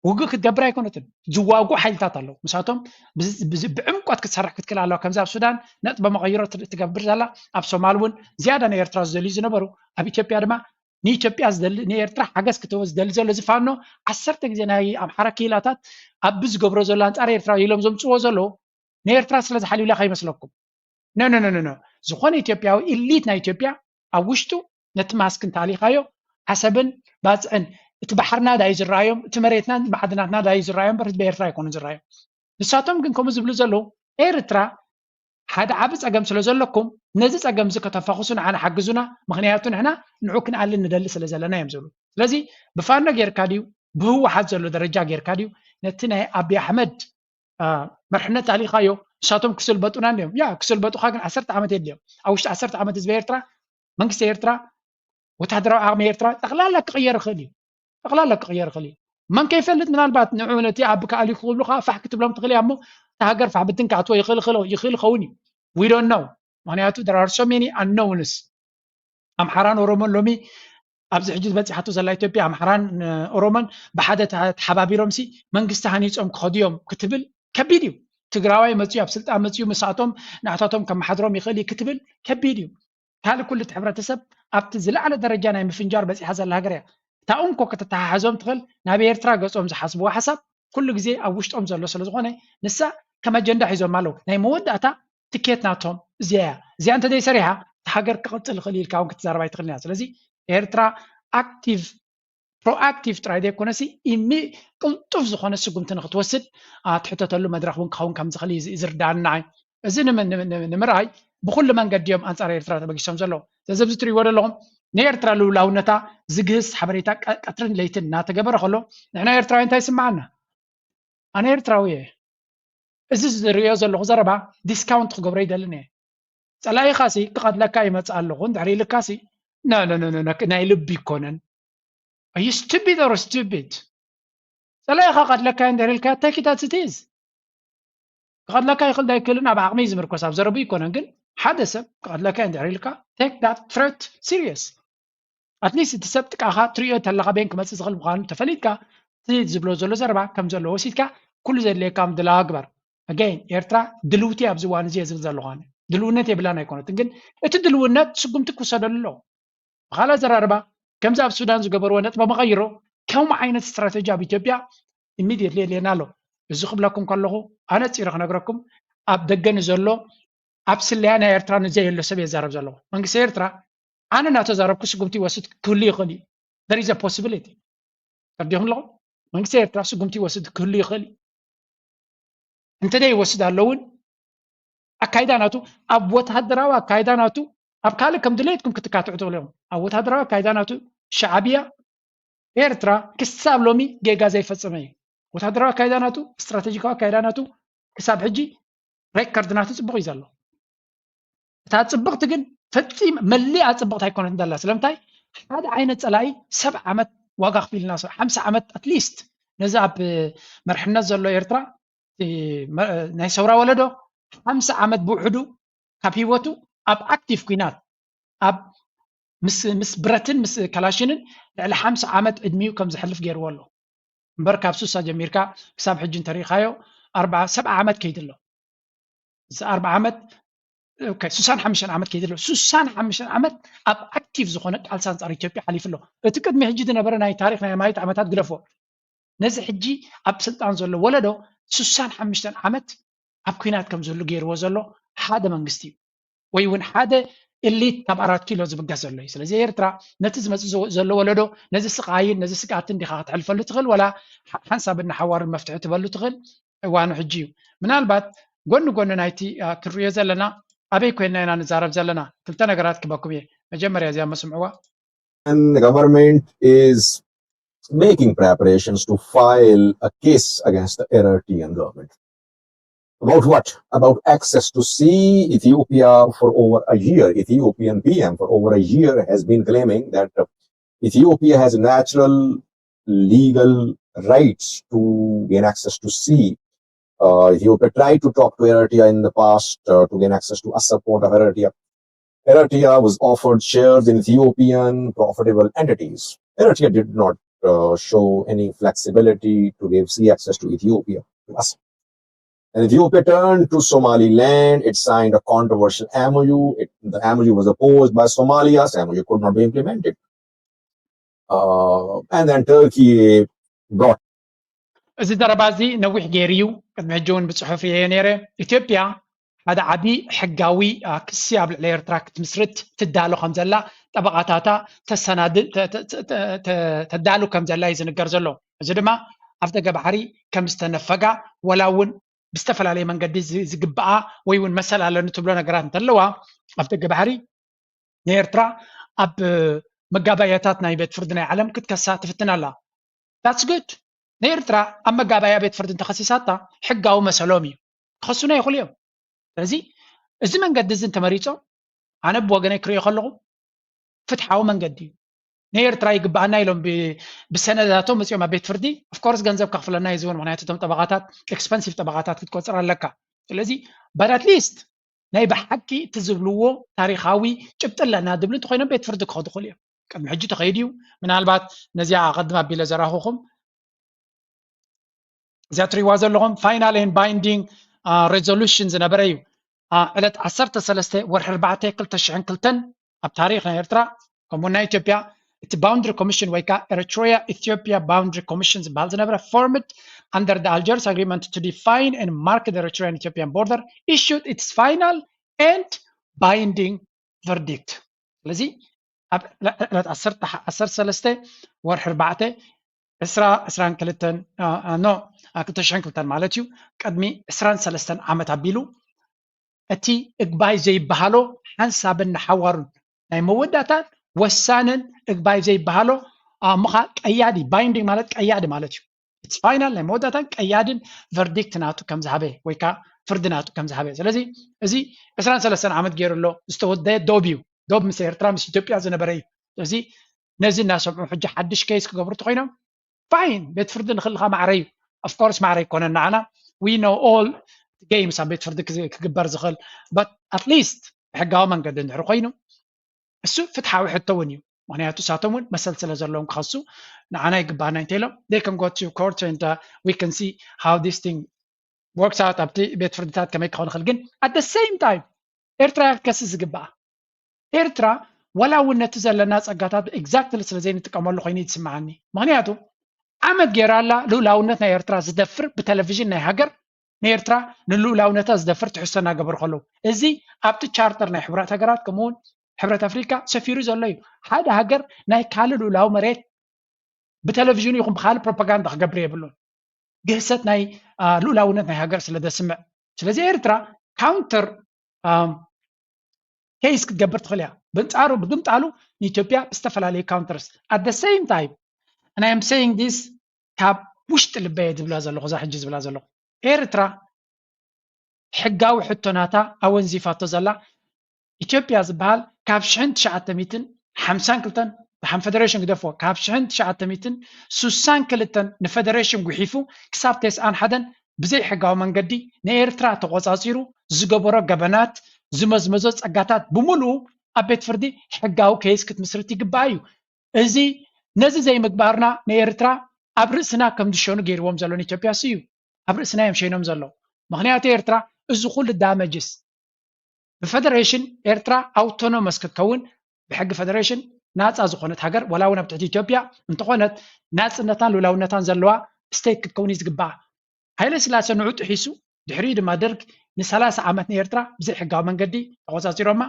ውግእ ክትገብር ኣይኮነትን። ዝዋጉ ሓይልታት ኣለዉ። ምሳቶም ብዕምቆት ክትሰርሕ ክትክእል ኣለዋ። ከምዚ ኣብ ሱዳን ነጥበ መቐይሮ ትገብር ዘላ፣ ኣብ ሶማል እውን ዝያዳ ንኤርትራ ዝደልዩ ዝነበሩ፣ ኣብ ኢትዮጵያ ድማ ንኢትዮጵያ ዝደሊ ንኤርትራ ሓገዝ ክትህቦ ዝደሊ ዘሎ ዝፋኖ ዓሰርተ ግዜ ናይ ኣምሓራ ክኢላታት ኣብ ዝገብሮ ዘሎ ኣንጻር ኤርትራ ኢሎም ዘምፅዎ ዘለዉ ንኤርትራ ስለ ዝሓልዩላ ከይመስለኩም። ኖ ኖ ኖ ኖ ዝኾነ ኢትዮጵያዊ ኢሊት ናይ ኢትዮጵያ ኣብ ውሽጡ ነቲ ማስክ እንተኣሊኻዮ ዓሰብን ባፅዕን እቲ ባሕርና ዳዩ ዝረኣዮም እቲ መሬትናን ማዕድናትና ዳዩ ዝረኣዮም በር ህዝቢ ኤርትራ ኣይኮኑን ዝረኣዮም። ንሳቶም ግን ከምኡ ዝብሉ ዘለዉ ኤርትራ ሓደ ዓቢ ጸገም ስለ ዘለኩም ነዚ ጸገም እዚ ከተፋኹሱ ንዓና ሓግዙና፣ ምኽንያቱ ንሕና ንዑ ክንኣልን ንደሊ ስለ ዘለና እዮም ዝብሉ። ስለዚ ብፋኖ ጌርካ ድዩ ብህወሓት ዘሎ ደረጃ ጌርካ ድዩ ነቲ ናይ ኣብይ ኣሕመድ መርሕነት ኣሊኻዮ ንሳቶም ክስልበጡና እንዲዮም ያ ክስልበጡካ ግን ዓሰርተ ዓመት የድልዮም ኣብ ውሽጢ ዓሰርተ ዓመት ህዝቢ ኤርትራ መንግስቲ ኤርትራ ወታደራዊ ዓቕሚ ኤርትራ ጠቕላላ ክቕየር ይኽእል እዩ ጠቕላላ ክቕየር ይኽእል እዩ መን ከይፈልጥ ምናልባት ንዑ ነቲ ኣብ ከኣል ክብሉ ከዓ ፋሕ ክትብሎም ትኽእል እያ እሞ እቲ ሃገር ፋሕ ብትን ክኣትዎ ይኽእል ይኽእል ይኸውን እዩ we don't know ምክንያቱ there are so many unknowns ኣምሓራን ኦሮሞን ሎሚ ኣብዚ ሕጂ ዝበፂሓቶ ዘላ ኢትዮጵያ ኣምሓራን ኦሮሞን ብሓደ ተሓባቢሮም ሲ መንግስቲ ሃኒፆም ክኸዱ እዮም ክትብል ከቢድ እዩ ትግራዋይ መፅዩ ኣብ ስልጣን መፅዩ ምሳቶም ንኣታቶም ከመሓድሮም ይኽእል እዩ ክትብል ከቢድ እዩ ካልእ ኩሉ እቲ ሕብረተሰብ ኣብቲ ዝለዓለ ደረጃ ናይ ምፍንጃር በፂሓ ዘላ ሃገር እያ እታ እንኮ ከተተሓሕዞም ትኽእል ናብ ኤርትራ ገፆም ዝሓስብዎ ሓሳብ ኩሉ ግዜ ኣብ ውሽጦም ዘሎ ስለ ዝኾነ ንሳ ከም ኣጀንዳ ሒዞም ኣለዉ ናይ መወዳእታ ትኬት ናቶም እዚኣ እያ እዚኣ እንተዘይ ሰሪሓ እቲ ሃገር ክቕፅል ይኽእል ኢልካ እውን ክትዛረብ ኣይትኽእልን እያ ስለዚ ኤርትራ ኣክቲቭ ፕሮኣክቲቭ ጥራይ ዘይኮነሲ ኢሚ ቅልጡፍ ዝኾነ ስጉምቲ ንክትወስድ ትሕተተሉ መድረክ እውን ክኸውን ከም ዝኽእል እዩ ዝርዳና እዚ ንምርኣይ ብኩሉ መንገዲ እዮም ኣንፃር ኤርትራ ተበጊሶም ዘለዉ ስለዚ ኣብዚ ትሪእዎ ዘለኹም ንኤርትራ ልውላውነታ ዝግህስ ሓበሬታ ቀትርን ለይትን እናተገበረ ከሎ ንሕና ኤርትራዊ እንታይ ይስምዓና ኣነ ኤርትራዊ እየ እዚ ዝሪኦ ዘለኹ ዘረባ ዲስካውንት ክገብሮ ይደልን እየ ፀላኢኻሲ ክቐትለካ ይመፅእ ኣለኹ እንድሕር ኢልካሲ ናይ ልቢ ይኮነን Are you stupid or stupid? ፀላኢኻ ቀትለካ እንድሕር ኢልካ take it as it is ክቐትለካ ይኽእል ዳይክእልን ኣብ ዓቕሚ ዝምርኮስ ኣብ ዘረቡ ይኮነን ግን ሓደ ሰብ ክቐትለካ እንድሕር ኢልካ take that threat serious ኣትሊስት እቲ ሰብ ጥቃኻ ትሪኦ ተለኻ ቤን ክመፅእ ዝኽእል ምዃኑ ተፈሊጥካ እቲ ዝብሎ ዘሎ ዘረባ ከም ዘለዎ ወሲድካ ኩሉ ዘድልየካ ምድላዋ ግበር ኣገይን ኤርትራ ድልውቲ ኣብዚ እዋን እዚ እየ ዝብል ዘለኹ ኣነ ድልውነት የብላን ኣይኮነትን ግን እቲ ድልውነት ስጉምቲ ክውሰደሉ ኣለዎ ብኻልእ ኣዘራርባ ከምዚ ኣብ ሱዳን ዝገበርዎ ነጥበ መቐይሮ ከምኡ ዓይነት ስትራተጂ ኣብ ኢትዮጵያ ኢሚድየትሊ የድልየና ኣሎ እዚ ክብለኩም ከለኹ ኣነፂረ ክነግረኩም ኣብ ደገ ንዘሎ ኣብ ስለያ ናይ ኤርትራ ንዘየሎ ሰብ የዛረብ ዘለኹ መንግስቲ ኤርትራ ኣነ እናተዛረብኩ ስጉምቲ ይወስድ ክህሉ ይኽእል እዩ there is a possibility ተርዲኹም ኣለኹም መንግስቲ ኤርትራ ስጉምቲ ይወስድ ክህሉ ይኽእል እዩ እንተደይ ይወስድ ኣለውን ኣካይዳ ናቱ ኣብ ወታደራዊ ኣካይዳ ናቱ ኣብ ካልእ ከም ድሌትኩም ክትካትዑ ትኽእሉ እዮም ኣብ ወታደራዊ ኣካይዳ ናቱ ሻዕብያ ኤርትራ ክሳብ ሎሚ ጌጋ ዘይፈጸመ እዩ ወታደራዊ ኣካይዳ ናቱ ስትራቴጂካዊ ኣካይዳ ናቱ ክሳብ ሕጂ ሬከርድ ናቱ ጽቡቕ እዩ ዘሎ እታ ጽብቕቲ ግን ፈጺም መሊኣ ጽብቕቲ ኣይኮነትን ዘላ ስለምንታይ ሓደ ዓይነት ፀላኢ ሰብዓ ዓመት ዋጋ ክፊልና፣ ሓምሳ ዓመት ኣትሊስት ነዚ ኣብ መርሕነት ዘሎ ኤርትራ ናይ ሰውራ ወለዶ ሓምሳ ዓመት ብውሕዱ ካብ ህይወቱ ኣብ ኣክቲቭ ኲናት ኣብ ምስ ብረትን ምስ ካላሽንን ልዕሊ ሓምሳ ዓመት ዕድሚኡ ከም ዘሕልፍ ገይርዎ ኣሎ። እምበር ካብ ሱሳ ጀሚርካ ክሳብ ሕጂ እንተሪኢኻዮ ኣርብዓ ሰብዓ ዓመት ከይዱ ኣሎ። እዚ ኣርብዓ ዓመት ሱሳን ሓሙሽተን ዓመት ከይዱ ኣሎ። ሱሳን ሓሙሽተን ዓመት ኣብ ኣክቲቭ ዝኾነ ቃልሲ ኣንጻር ኢትዮጵያ ሓሊፉ ኣሎ። እቲ ቅድሚ ሕጂ ዝነበረ ናይ ታሪኽ ናይ ኣማኢት ዓመታት ግደፎ። ነዚ ሕጂ ኣብ ስልጣን ዘሎ ወለዶ ሱሳን ሓሙሽተን ዓመት ኣብ ኲናት ከም ዝህሉ ገይርዎ ዘሎ ሓደ መንግስቲ እዩ፣ ወይ እውን ሓደ ኤሊት ካብ ኣራት ኪሎ ዝብገስ ዘሎ እዩ። ስለዚ ኤርትራ ነቲ ዝመፅእ ዘሎ ወለዶ ነዚ ስቃይን ነዚ ስግኣትን ዲኻ ክትሕልፈሉ ትኽእል፣ ወላ ሓንሳብ እናሓዋርን መፍትሒ ትበሉ ትኽእል? እዋኑ ሕጂ እዩ። ምናልባት ጎኒ ጎኒ ናይቲ ክንሪኦ ዘለና ኣበይ ኮይንና ኢና ንዛረብ ዘለና? ክልተ ነገራት ክበኩም እየ። መጀመርያ እዚኣ መስምዕዋ። And the government is making preparations to file a case against the Eritrean government. About what? About access to sea. Ethiopia for over a year, Ethiopian P M for over a year has been claiming that Ethiopia has natural legal rights to gain access to sea. Uh, Ethiopia tried to talk to Eritrea in the past uh, to gain access to a support of Eritrea. Eritrea was offered shares in Ethiopian profitable entities. Eritrea did not uh, show any flexibility to give sea access to Ethiopia, to us. And Ethiopia turned to Somaliland. It signed a controversial M O U. It, the M O U was opposed by Somalia. So M O U could not be implemented. Uh, and then Turkey brought እዚ ዘረባ እዚ ነዊሕ ገይሩ እዩ። ቅድሚ ሕጂ እውን ብፅሑፍ እየ ነይረ። ኢትዮጵያ ሓደ ዓቢ ሕጋዊ ክሲ ኣብ ልዕሊ ኤርትራ ክትምስርት ትዳሎ ከም ዘላ ጠበቓታታ ተሰናድ ተዳሉ ከም ዘላ እዩ ዝንገር ዘሎ። እዚ ድማ ኣፍ ደገ ባሕሪ ከም ዝተነፈጋ፣ ወላ እውን ብዝተፈላለየ መንገዲ ዝግብኣ ወይ እውን መሰል ኣለኒ ትብሎ ነገራት እንተለዋ፣ ኣፍ ደገ ባሕሪ ንኤርትራ ኣብ መጋባእያታት ናይ ቤት ፍርዲ ናይ ዓለም ክትከሳ ትፍትን ኣላ። That's good። ንኤርትራ ኣብ መጋባእያ ቤት ፍርዲ እንተኸሲሳታ ሕጋዊ መሰሎም እዩ፣ ክኸሱና ይኽእሉ እዮም። ስለዚ እዚ መንገዲ እዚ እንተመሪጾም፣ ኣነ ብወገነይ ክሪኦ ከለኹ ፍትሓዊ መንገዲ እዩ። ንኤርትራ ይግባኣና ኢሎም ብሰነዳቶም መፂኦም ኣብ ቤት ፍርዲ፣ ኦፍኮርስ ገንዘብ ከኽፍለና እዩ ዝብሉ፣ ምክንያቱ እቶም ጠበቓታት ኤክስፐንሲቭ ጠበቓታት ክትቆፅር ኣለካ። ስለዚ but at least ናይ ብሓቂ እቲ ዝብልዎ ታሪኻዊ ጭብጢ ኣለና ዝብሉ እንተኮይኖም ቤት ፍርዲ ክኸዱ ይኽእሉ እዮም። ቅድሚ ሕጂ ተኸይዱ እዩ። ምናልባት ነዚኣ ኣቐድም ኣቢለ ዘራኹኹም እዚኣ ትሪእዋ ዘለኹም final and binding resolution ዝነበረ እዩ። ዕለት ዓሰርተ ሰለስተ ወርሒ ኣርባዕተ ክልተ ሽሕን ክልተን ኣብ ታሪኽ ናይ ኤርትራ ከምኡ ናይ ኢትዮጵያ እቲ boundary commission ወይ ከዓ Eritrea Ethiopia boundary commission ዝበሃል ዝነበረ formed under the Algiers agreement to define and mark the Eritrean Ethiopian border issued its final and binding verdict። ስለዚ ኣብ ዕለት ዓሰርተ ሰለስተ ወርሒ ኣርባዕተ ዕስራ ዕስራን ክልተን no ክልተ ሽሕን ክልተን ማለት እዩ፣ ቅድሚ ዕስራን ሰለስተን ዓመት ኣቢሉ እቲ እግባይ ዘይበሃሎ ሓንሳብን ንሓዋሩን ናይ መወዳእታን ወሳንን እግባይ ዘይበሃሎ ኣምኻ ቀያዲ binding ማለት ቀያዲ ማለት እዩ። It's final ናይ መወዳእታን ቀያድን verdict ናቱ ከም ዝሃበ ወይ ከዓ ፍርዲ ናቱ ከም ዝሃበ። ስለዚ እዚ ዕስራን ሰለስተን ዓመት ገይሩ ኣሎ ዝተወደየ ዶብ እዩ። ዶብ ምስ ኤርትራ ምስ ኢትዮጵያ ዝነበረ እዩ። ስለዚ ነዚ እናሰምዑ ሕጂ ሓድሽ case ክገብሩ እንተኮይኖም fine፣ ቤት ፍርዲ ንክልኻ ማዕረ እዩ። Of course ማዕረ ኣይኮነን ንዓና፣ we know all games ኣብ ቤት ፍርዲ ክግበር ዝኽእል፣ but at least ብሕጋዊ መንገዲ እንድሕር ኮይኑ እሱ ፍትሓዊ ሕቶ እውን እዩ። ምክንያቱ እሳቶም እውን መሰል ስለ ዘለዎም ክኸሱ ንዓና ይግባና እንተ ኢሎም they can go to court and we can see how this thing works out ኣብቲ ቤት ፍርድታት ከመይ ክኸውን ይኽእል። ግን at the same time ኤርትራ ክትከስስ ዝግባኣ ኤርትራ ዋላ እውን ነቲ ዘለና ጸጋታት exactly ስለ ዘይንጥቀመሉ ኮይኑ እዩ ዝስምዓኒ። ምክንያቱ ዓመት ገይራ ኣላ ልኡላውነት ናይ ኤርትራ ዝደፍር ብቴሌቪዥን ናይ ሃገር ንኤርትራ ንልኡላውነታ ዝደፍር ትሕዝቶ እናገበሩ ከለዉ፣ እዚ ኣብቲ ቻርተር ናይ ሕቡራት ሃገራት ከምኡውን ሕብረት ኣፍሪካ ሰፊሩ ዘሎ እዩ። ሓደ ሃገር ናይ ካልእ ልኡላዊ መሬት ብቴሌቪዥኑ ይኹን ብካልእ ፕሮፓጋንዳ ክገብር የብሉን። ግህሰት ናይ ልኡላውነት ናይ ሃገር ስለ ዘስምዕ። ስለዚ ኤርትራ counter case ክትገብር ትኽእል እያ። ብንጻሩ ብግምጣሉ ንኢትዮጵያ ብዝተፈላለዩ counters at the same time and I am saying this ካብ ውሽጢ ልበየ ዝብላ ዘለኹ እዛ ሕጂ ዝብላ ዘለኹ ኤርትራ ሕጋዊ ሕቶ ናታ ኣወንዚፋቶ ዘላ ኢትዮጵያ ዝበሃል ካብ ሽሕን ትሽዓተ ሚእትን ሓምሳን ክልተን ደሓን ፈደሬሽን ግደፍዎ፣ ካብ ሽሕን ትሽዓተ ሚእትን ስሳን ክልተን ንፈደሬሽን ጉሒፉ ክሳብ ተስዓን ሓደን ብዘይ ሕጋዊ መንገዲ ንኤርትራ ተቖጻጺሩ ዝገበሮ ገበናት፣ ዝመዝመዞ ጸጋታት ብምሉኡ ኣብ ቤት ፍርዲ ሕጋዊ ኬስ ክትምስርት ይግባእ እዩ። እዚ ነዚ ዘይምግባርና ንኤርትራ ኣብ ርእስና ከም ዝሸኑ ገይርዎም ዘሎ ንኢትዮጵያ እሱ እዩ። ኣብ ርእስና እዮም ሸይኖም ዘለዉ። ምኽንያቱ ኤርትራ እዚ ኩሉ ዳመጅስ ብፈደሬሽን ኤርትራ ኣውቶኖመስ ክትከውን ብሕጊ ፈደሬሽን ናፃ ዝኾነት ሃገር ዋላ እውን ኣብ ትሕቲ ኢትዮጵያ እንተኾነት ናፅነታን ልኡላውነታን ዘለዋ ስቴት ክትከውን እዩ ዝግባኣ። ሃይለ ስላሴ ንዑ ጥሒሱ ድሕሪኡ ድማ ደርግ ንሰላሳ ዓመት ንኤርትራ ብዘይ ሕጋዊ መንገዲ ተቆፃፂሮማ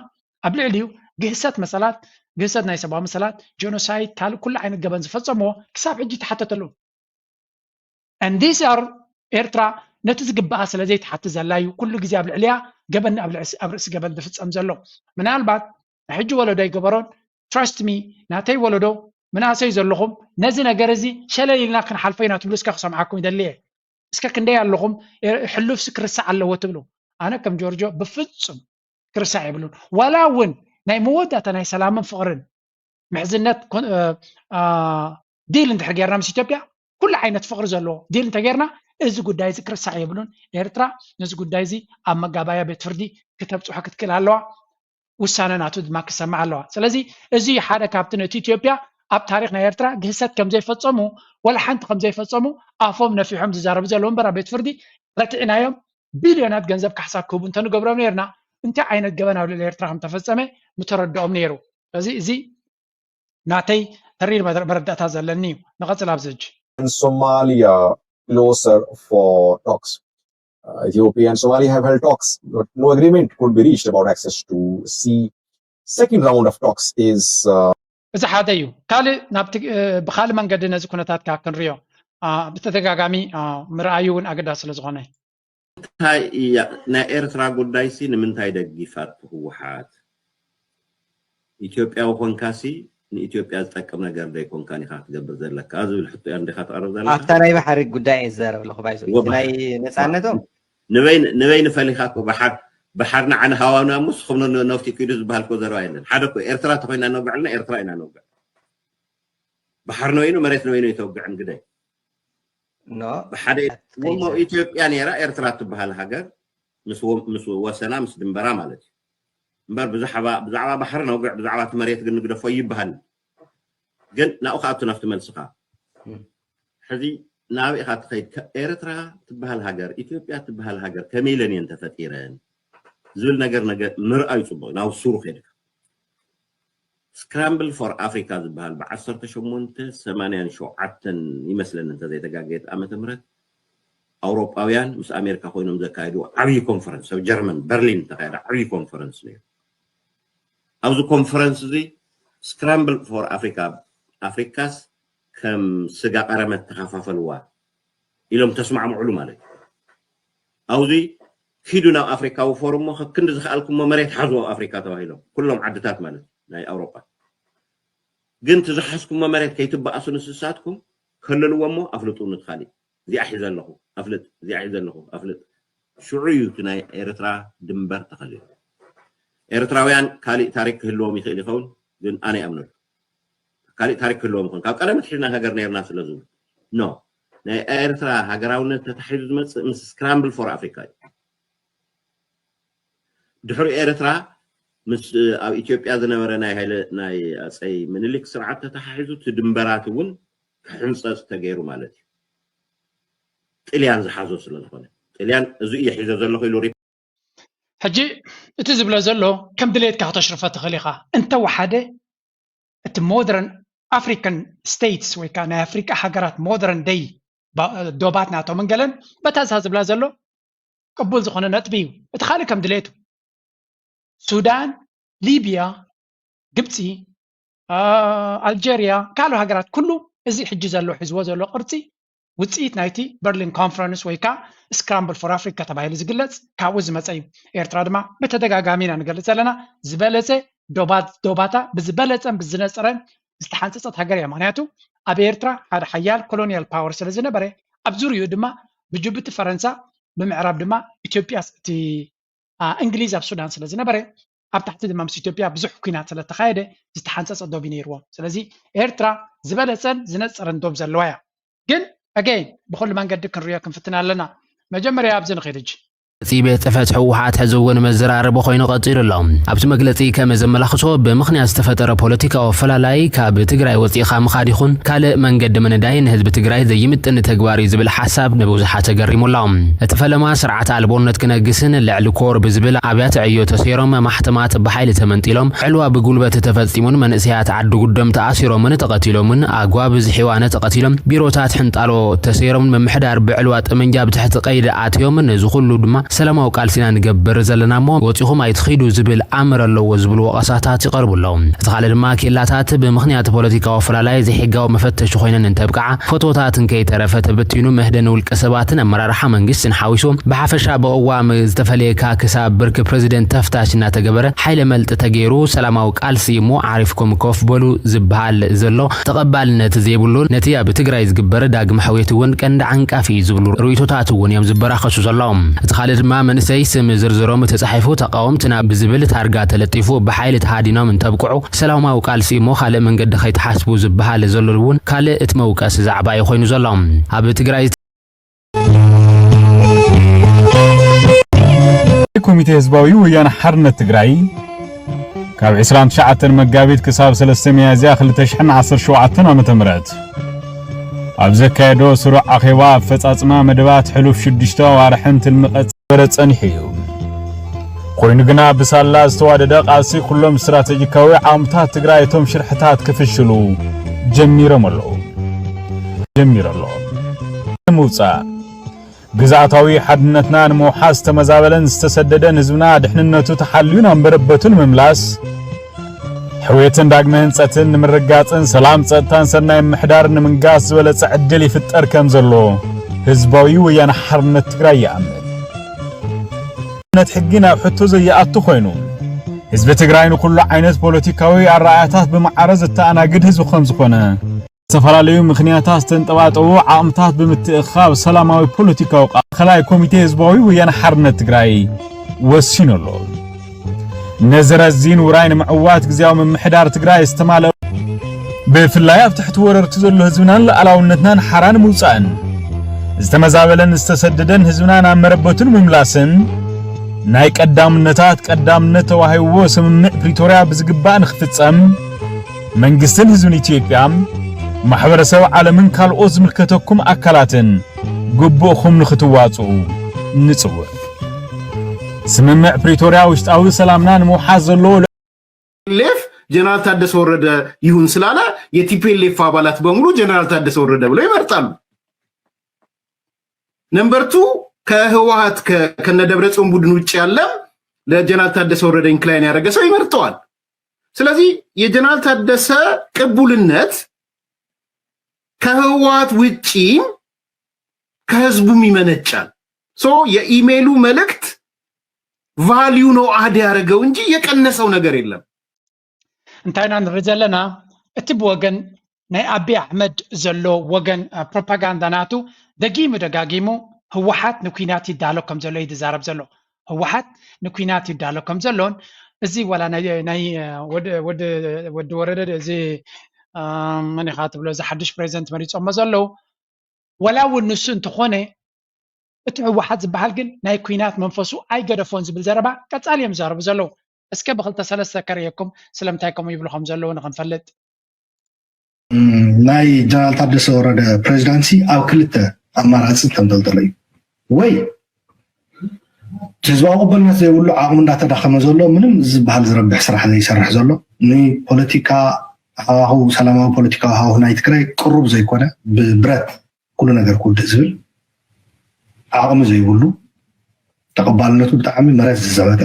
ኣብ ልዕሊኡ ግህሰት መሰላት ግህሰት ናይ ሰብኣዊ መሰላት ጀኖሳይድ ካልእ ኩሉ ዓይነት ገበን ዝፈፀምዎ ክሳብ ሕጂ ተሓተተሉ። And these are ኤርትራ ነቲ ዝግባኣ ስለ ዘይትሓቲ ዘላ እዩ ኩሉ ግዜ ኣብ ልዕሊያ ገበን ኣብ ልዕሲ- ኣብ ርእሲ ገበን ዝፍጸም ዘሎ። ምናልባት ናይ ሕጂ ወለዶ ኣይገበሮን trust me ናተይ ወለዶ ምናእሰይ ዘለኹም ነዚ ነገር እዚ ሸለል ኢልና ክንሓልፎ ኢና ትብሉ እስከ ክሰምዓኩም ይደሊ እየ። እስከ ክንደይ ኣለኹም ኤ- ሕሉፍሲ ክርሳዕ ኣለዎ ትብሉ። ኣነ ከም ጆርጆ ብፍጹም ክርሳዕ የብሉን። ዋላ እውን ናይ መወዳእታ ናይ ሰላምን ፍቕርን ምሕዝነት ኮን- እ- እ- ዲል እንድሕር ጌርና ምስ ኢትዮጵያ ኩሉ ዓይነት ፍቕሪ ዘለዎ ዲል እንተጌርና እዚ ጉዳይ እዚ ክርሳዕ የብሉን። ኤርትራ ነዚ ጉዳይ እዚ ኣብ መጋባያ ቤት ፍርዲ ክተብፅሖ ክትክእል ኣለዋ። ውሳነ ናቱ ድማ ክሰማዕ ኣለዋ። ስለዚ እዚ ሓደ ካብቲ ነቲ ኢትዮጵያ ኣብ ታሪክ ናይ ኤርትራ ግህሰት ከም ዘይፈጸሙ ወላ ሓንቲ ከም ዘይፈጸሙ ኣፎም ነፊሖም ዝዛረቡ ዘለዉ እምበር ኣብ ቤት ፍርዲ ረቲዕናዮም ቢልዮናት ገንዘብ ካሕሳ ክህቡ እንተንገብሮም ነርና እንታይ ዓይነት ገበን ኣብ ልዕሊ ኤርትራ ከም ተፈጸመ ምተረድኦም ነይሩ። ስለዚ እዚ ናተይ ተሪር መረ- መረዳእታ ዘለኒ እዩ። ንቐጽል ኣብዚ ሕጂ። and Somalia closer for talks. Uh, Ethiopia and Somalia have held talks, but no agreement could be reached about access to sea. Second round of talks is uh, እዚ ሓደ እዩ። ካልእ ናብቲ እ፣ ብካልእ መንገዲ ነዚ ኩነታት ከዓ ክንሪኦ አ፣ ብተደጋጋሚ አ፣ ምርኣዩ እውን ኣገዳሲ ስለ ዝኾነ እንታይ እያ ናይ ኤርትራ ጉዳይሲ ንምንታይ ደጊፋቶ ህወሓት? ኢትዮጵያዊ ኮንካሲ ንኢትዮጵያ ዝጠቅም ነገር ዘይኮንካን ኢኻ ክትገብር ዘለካ ዝብል ሕቶ እያ እንዲኻ ትቐርብ ዘለካ። ኣብታ ናይ ባሕሪ ጉዳይ እየ ዝዛረብ ኣለኹ ባይዞ እወ፣ ናይ ነፃነቶም ንበይ ንበይ ንፈሊኻ እኮ ባሓር ባሓር ንዓነ ሃዋና ሙስ ኹም ነፍቲ ኪዱ ዝበሃል እኮ ዘረባ የለን። ሓደ እኮ ኤርትራ ተኮይና ነውግዕ ኣለና ኤርትራ ኢና ነውግዕ። ባሓር ንበይኑ መሬት ንበይኑ ይተውግዕን ግደይ ኖ ብሓደ እሞ ኢትዮጵያ ነይራ ኤርትራ ትበሃል ሃገር ምስ ወ- ምስ ወሰና ምስ ድንበራ ማለት እዩ እምበር ብዛዕባ ብዛዕባ ባሕሪ ነውግዕ ብዛዕባ እቲ መሬት ግን ንግደፎ ይበሃል። ግን ናብኡ ከኣቱ ናብቲ መልስኻ እም። ሕዚ ናብ ኢኻ ትኸይድ ከ- ኤርትራ ትበሃል ሃገር ኢትዮጵያ ትበሃል ሃገር ከመይ ኢለን እየን ተፈጢረን ዝብል ነገር ነገር ምርኣዩ ፅቡቅ ናብ ሱሩ ከይድካ ስክራምብል ፎር ኣፍሪካ ዝበሃል ብ ዓሰርተ ሸሞንተ ሰማንያን ሸውዓተን ይመስለኒ እንተዘይተጋገየት ዓመተ ምህረት ኣውሮጳውያን ምስ ኣሜሪካ ኮይኖም ዘካየድዎ ዓብዪ ኮንፈረንስ ኣብ ጀርመን በርሊን ዝተካየደ ዓብዪ ኮንፈረንስ ነይሩ። ኣብዚ ኮንፈረንስ እዚ ስክራምብል ፎር ኣፍሪካ ኣፍሪካስ ከም ስጋ ቀረመት ተኸፋፈልዋ ኢሎም ተስማዕምዕሉ ማለት እዩ። ኣብዚ ኪዱ ናብ ኣፍሪካዊ ፎርም ሞ ከክንዲ ዝኸኣልኩሞ መሬት ሓዝዎ ኣብ ኣፍሪካ ተባሂሎም ኩሎም ዓድታት ማለት እዩ ናይ ኣውሮጳ ግን እቲ ዝሓዝኩሞ መሬት ከይትበኣሱ ንስሳትኩም ከልልዎ እሞ ኣፍልጡ ንትኻሊእ እዚኣ ሒዘ ኣለኹ ኣፍልጥ እዚኣ ሒዘ ኣለኹ ኣፍልጥ ሽዑ እዩ እቲ ናይ ኤርትራ ድንበር ተኸሊሉ ኤርትራውያን ካሊእ ታሪክ ክህልዎም ይኽእል ይኸውን ግን ኣነ ይኣምነሉ ካሊእ ታሪክ ክህልዎም ይኸውን ካብ ቀደም ኣትሒዝና ሃገር ነርና ስለ ዝብሉ ኖ ናይ ኤርትራ ሃገራውነት ተታሒዙ ዝመፅእ ምስ scramble for Africa እዩ ድሕሪ ኤርትራ ምስ ኣብ ኢትዮጵያ ዝነበረ ናይ ሃይለ ናይ ኣፀይ ምኒልክ ስርዓት ተተሓሒዙ እቲ ድንበራት እውን ክሕንፀፅ ተገይሩ ማለት እዩ ጥልያን ዝሓዞ ስለ ዝኾነ ጥልያን እዚ እየ ሒዞ ዘለኹ ኢሉ ሕጂ እቲ ዝብሎ ዘሎ ከም ድሌትካ ክተሽርፎ ትኽእል ኢኻ እንተወሓደ እቲ modern African states ወይ ከዓ ናይ ኣፍሪቃ ሃገራት modern day ዶባት ናቶም እንገለን በታ እዛ ዝብላ ዘሎ ቅቡል ዝኾነ ነጥቢ እዩ እቲ ካልእ ከም ድሌቱ ሱዳን ሊብያ ግብፂ ኣልጀርያ ካልእ ሃገራት ኩሉ እዚ ሕጂ ዘሎ ሒዝዎ ዘሎ ቅርፂ ውፅኢት ናይቲ በርሊን ኮንፈረንስ ወይ ከዓ scramble for Africa ተባሂሉ ዝግለፅ ካብኡ ዝመፀ እዩ ኤርትራ ድማ ብተደጋጋሚ ኢና ንገልፅ ዘለና ዝበለፀ ዶባታ ብዝበለፀን ብዝነፀረን ዝተሓንፀፀት ሃገር እያ ምክንያቱ ኣብ ኤርትራ ሓደ ሓያል colonial power ስለ ዝነበረ ኣብ ዙርይኡ ድማ ብጅቡቲ ፈረንሳ ብምዕራብ ድማ ኢትዮጵያ እቲ እንግሊዝ ኣብ ሱዳን ስለ ዝነበረ ኣብ ታሕቲ ድማ ምስ ኢትዮጵያ ብዙሕ ኩናት ስለተኻየደ ዝተሓንፀፀ ዶብ እዩ ነይርዎም። ስለዚ ኤርትራ ዝበለፀን ዝነፀረን ዶብ ዘለዋ እያ። ግን ኣገይን ብኩሉ መንገዲ ክንሪኦ ክንፍትን ኣለና። መጀመርያ ኣብዚ ንኽድ ሕጂ። እቲ ቤት ጽሕፈት ህወሓት ሕዚ እውን መዘራረቢ ኮይኑ ቀጺሉ ኣሎ። ኣብቲ መግለጺ ከም ዘመላኽቶ ብምኽንያት ዝተፈጠረ ፖለቲካዊ ኣፈላላይ ካብ ትግራይ ወጺእኻ ምኻድ ይኹን ካልእ መንገዲ ምንዳይ ንህዝቢ ትግራይ ዘይምጥን ተግባር እዩ ዝብል ሓሳብ ንብዙሓት ተገሪሙ ኣሎ። እቲ ፈለማ ስርዓት ኣልቦነት ክነግስን ልዕሊ ኮር ብዝብል ኣብያተ ዕዮ ተሰይሮም ማሕተማት ብሓይሊ ተመንጢሎም ዕልዋ ብጉልበት ተፈጺሙን መንእሰያት ዓዲ ጉዶም ተኣሲሮምን ተቐቲሎምን ኣጓብዝ ሒዋነ ተቐቲሎም ቢሮታት ሕንጣሎ ተሰይሮምን ምምሕዳር ብዕልዋ ጠመንጃ ብትሕቲ ቀይዲ ኣትዮም ነዚ ኩሉ ድማ ሰላማዊ ቃልሲና ንገብር ዘለና እሞ ወፂኹም ኣይትኺዱ ዝብል ኣምር ኣለዎ ዝብሉ ወቐሳታት ይቐርቡ ኣለዉ። እቲ ካልእ ድማ ኬላታት ብምኽንያት ፖለቲካዊ ኣፈላላይ ዘይሕጋዊ መፈተሺ ኮይነን እንተብቅዓ ፎቶታት እንከይተረፈ ተበቲኑ መህደኒ ውልቀ ሰባትን ኣመራርሓ መንግስትን ሓዊሱ ብሓፈሻ ብቕዋም ዝተፈለየካ ክሳብ ብርኪ ፕረዚደንት ተፍታሽ እናተገበረ ሓይለ መልጢ ተገይሩ ሰላማዊ ቃልሲ እሞ ዓሪፍኩም ኮፍ በሉ ዝበሃል ዘሎ ተቐባልነት ዘይብሉን ነቲ ኣብ ትግራይ ዝግበር ዳግመ ሕውየት እውን ቀንዲ ዓንቃፊ እዩ ዝብሉ ርእይቶታት እውን እዮም ዝበራኸቱ ዘለዉ። እቲ ካልእ ድማ መንእሰይ ስም ዝርዝሮም ተጻሒፉ ተቃወምትና ብዝብል ታርጋ ተለጢፉ ብሓይሊ ተሃዲኖም እንተብቅዑ ሰላማዊ ቃልሲ እሞ ካልእ መንገዲ ከይትሓስቡ ዝበሃል ዘሎ እውን ካልእ እቲ መውቀሲ ዛዕባ እዩ ኮይኑ ዘሎ። ኣብ ትግራይ ኮሚቴ ህዝባዊ ወያነ ሓርነት ትግራይ ካብ ዕስራን ትሽዓተን መጋቢት ክሳብ ሰለስተ ሚያዝያ ክልተ ሽሕን ዓሰርተ ሸውዓተን ዓመተ ምህረት ኣብ ዘካየዶ ስሩዕ ኣኼባ ኣፈጻጽማ መደባት ሕሉፍ ሽዱሽተ ኣዋርሕን ትልሚ ቀጽበረ ጸኒሑ እዩ። ኮይኑ ግና ብሳላ ዝተዋደደ ቃልሲ ኩሎም ስትራተጂካዊ ዓቕምታት ትግራይ እቶም ሽርሕታት ክፍሽሉ ጀሚሮም ኣለዉ። ጀሚሩ ኣሎ። ንምውጻእ ግዝኣታዊ ሓድነትና ንምውሓስ ዝተመዛበለን ዝተሰደደን ህዝብና ድሕንነቱ ተሓልዩ ናብ መረበቱ ንምምላስ ሕውየትን ዳግመ ህንጸትን ንምርጋጽን ሰላም ጸጥታን ሰናይ ምሕዳር ንምንጋስ ዝበለጸ ዕድል ይፍጠር ከም ዘሎ ህዝባዊ ወያነ ሓርነት ትግራይ ይኣምን። ነት ሕጊ ናብ ሕቶ ዘይኣቱ ኮይኑ ህዝቢ ትግራይ ንኩሉ ዓይነት ፖለቲካዊ ኣረኣያታት ብማዕረ ዘተኣናግድ ህዝቢ ከም ዝኾነ ዝተፈላለዩ ምኽንያታት ዝተንጠባጠቡ ዓቕምታት ብምትእኻብ ሰላማዊ ፖለቲካዊ ቃ- ማእኸላይ ኮሚቴ ህዝባዊ ወያነ ሓርነት ትግራይ ወሲኑ ኣሎ። ነዚ ረዚን ውራይ ንምዕዋት ግዝያዊ ምምሕዳር ትግራይ ዝተማልአ ብፍላይ ኣብ ትሕቲ ወረርቲ ዘሎ ህዝብናን ሉዓላውነትናን ሓራ ንምውፃእን ዝተመዛበለን ዝተሰደደን ህዝብና ናብ መረበቱ ንምምላስን ናይ ቀዳምነታት ቀዳምነት ተዋሂብዎ ስምምዕ ፕሪቶርያ ብዝግባእ ንክፍፀም መንግስትን ህዝብን ኢትዮጵያ፣ ማሕበረሰብ ዓለምን ካልኦት ዝምልከተኩም ኣካላትን ግቡእኹም ንክትዋፅኡ ንፅውዕ። ስምምዕ ፕሪቶርያ ውሽጣዊ ሰላምና ንምውሓስ ዘለዎ ሌፍ ጀነራል ታደሰ ወረደ ይሁን ስላለ የቲፒኤልኤፍ አባላት በሙሉ ጀነራል ታደሰ ወረደ ብለው ይመርጣሉ። ነምበር ቱ ከህወሀት ከነ ደብረጽዮን ቡድን ውጭ ያለም ለጀነራል ታደሰ ወረደ ኢንክላይን ያደረገ ሰው ይመርጠዋል። ስለዚህ የጀነራል ታደሰ ቅቡልነት ከህወሀት ውጪም ከህዝቡም ይመነጫል። ሶ የኢሜይሉ መልእክት ቫሊዩ ነው አድ ያደረገው እንጂ የቀነሰው ነገር የለም። እንታይ ኢና ንርኢ ዘለና? እቲ ብወገን ናይ ኣቢ ኣሕመድ ዘሎ ወገን ፕሮፓጋንዳ ናቱ ደጊሙ ደጋጊሙ ህወሓት ንኩናት ይዳሎ ከም ዘሎ እዩ ዝዛረብ ዘሎ። ህወሓት ንኩናት ይዳሎ ከም ዘሎን እዚ ዋላ ናይ ወዲ ወረደ እዚ መን ኢኻ ትብሎ እዚ ሓዱሽ ፕሬዚደንት መሪፆሞ ዘለዉ ዋላ እውን ንሱ እንተኾነ እቲ ህወሓት ዝበሃል ግን ናይ ኩናት መንፈሱ ኣይገደፎን ዝብል ዘረባ ቀፃሊ እዮም ዝዛረቡ ዘለዉ። እስከ ብክልተ ሰለስተ ከርእየኩም ስለምንታይ ከምኡ ይብሉ ከም ዘለዉ ንክንፈልጥ። ናይ ጀነራል ታደሰ ወረደ ፕሬዚዳንሲ ኣብ ክልተ ኣማራፂ ዝተንጠልጠለ እዩ። ወይ ህዝባዊ ቅበልነት ዘይብሉ ዓቕሙ እንዳተዳኸመ ዘሎ ምንም ዝበሃል ዝረብሕ ስራሕ ዘይሰርሕ ዘሎ ንፖለቲካ ሃዋሁ ሰላማዊ ፖለቲካዊ ሃዋሁ ናይ ትግራይ ቅሩብ ዘይኮነ ብብረት ኩሉ ነገር ክውድእ ዝብል ዓቕሚ ዘይብሉ ተቐባልነቱ ብጣዕሚ መሬት ዝዘበጠ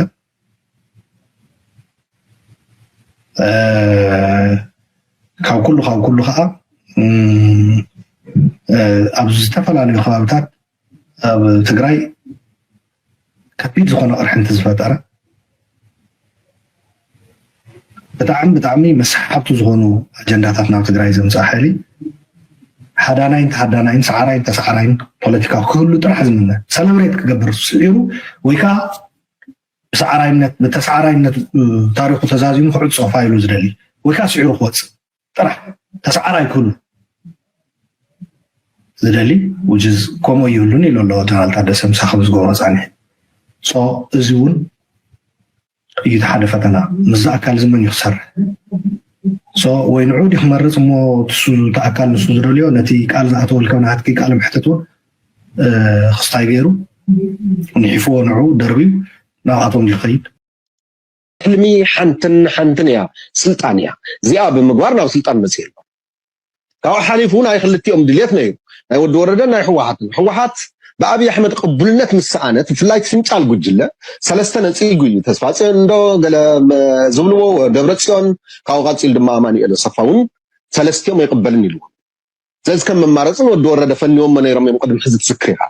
ካብ ኩሉ ካብ ኩሉ ከዓ ኣብ ዝተፈላለዩ ከባብታት ኣብ ትግራይ ከቢድ ዝኾነ ቅርሕንቲ ዝፈጠረ ብጣዕሚ ብጣዕሚ መሳሓብቲ ዝኾኑ ኣጀንዳታት ናብ ትግራይ ዘምፅኣ ሓይሊ ሃዳናይን ተሃዳናይን ሰዓራይን ተሰዓራይን ፖለቲካ ክህሉ ጥራሕ ዝምነ ሰለብሬት ክገብር ስዒሩ ወይ ከዓ ብሰዓራይነት ብተሰዓራይነት ታሪኩ ተዛዚሙ ክዕፆ ፋይሉ ዝደሊ ወይ ከዓ ስዒሩ ክወፅእ ጥራሕ ተሰዓራይ ክህሉ ዝደሊ ውጅዝ ከምኡ ይብሉን ኢሉ ኣለዎ ጀነራል ታደሰ ምሳኺ ብዝገብሮ ፃንሒ። ሶ እዚ እውን እዩ እቲ ሓደ ፈተና። ምስዚ ኣካል እዚ መን እዩ ክሰርሕ? ሶ ወይ ንዑ ድዩ ክመርፅ እሞ ትሱ እቲ ኣካል ንሱ ዝደልዮ ነቲ ቃል ዝኣተወልካ ናትኪ ቃል ምሕተት እውን ክስታይ ገይሩ ንሒፍዎ ንዑ ደርብዩ ናብኣቶም ድዩ ክኸይድ? ሕልሚ ሓንትን ሓንትን እያ፣ ስልጣን እያ። እዚኣ ብምግባር ናብ ስልጣን መፅእ ኣሎ። ካብኡ ሓሊፉ ናይ ክልቲኦም ድልየት ነይሩ፣ ናይ ወዲ ወረደን ናይ ህወሓትን። ህወሓት ብኣብይ ኣሕመድ ቅቡልነት ምስ ሰኣነት፣ ብፍላይ እቲ ፍንጫል ጉጅለ ሰለስተ ነፂጉ እዩ። ተስፋፅዮን እንዶ ገለ ዝብልዎ፣ ደብረ ፅዮን፣ ካብኡ ቀፂሉ ድማ ኣማኑኤል ኣሰፋ እውን ሰለስቲኦም ኣይቅበልን ኢልዎም። ስለዚ ከም መማረፂ ንወዲ ወረደ ፈንዎሞ ነይሮም እዮም። ቅድሚ ሕዚ ትዝክር ኢኻ።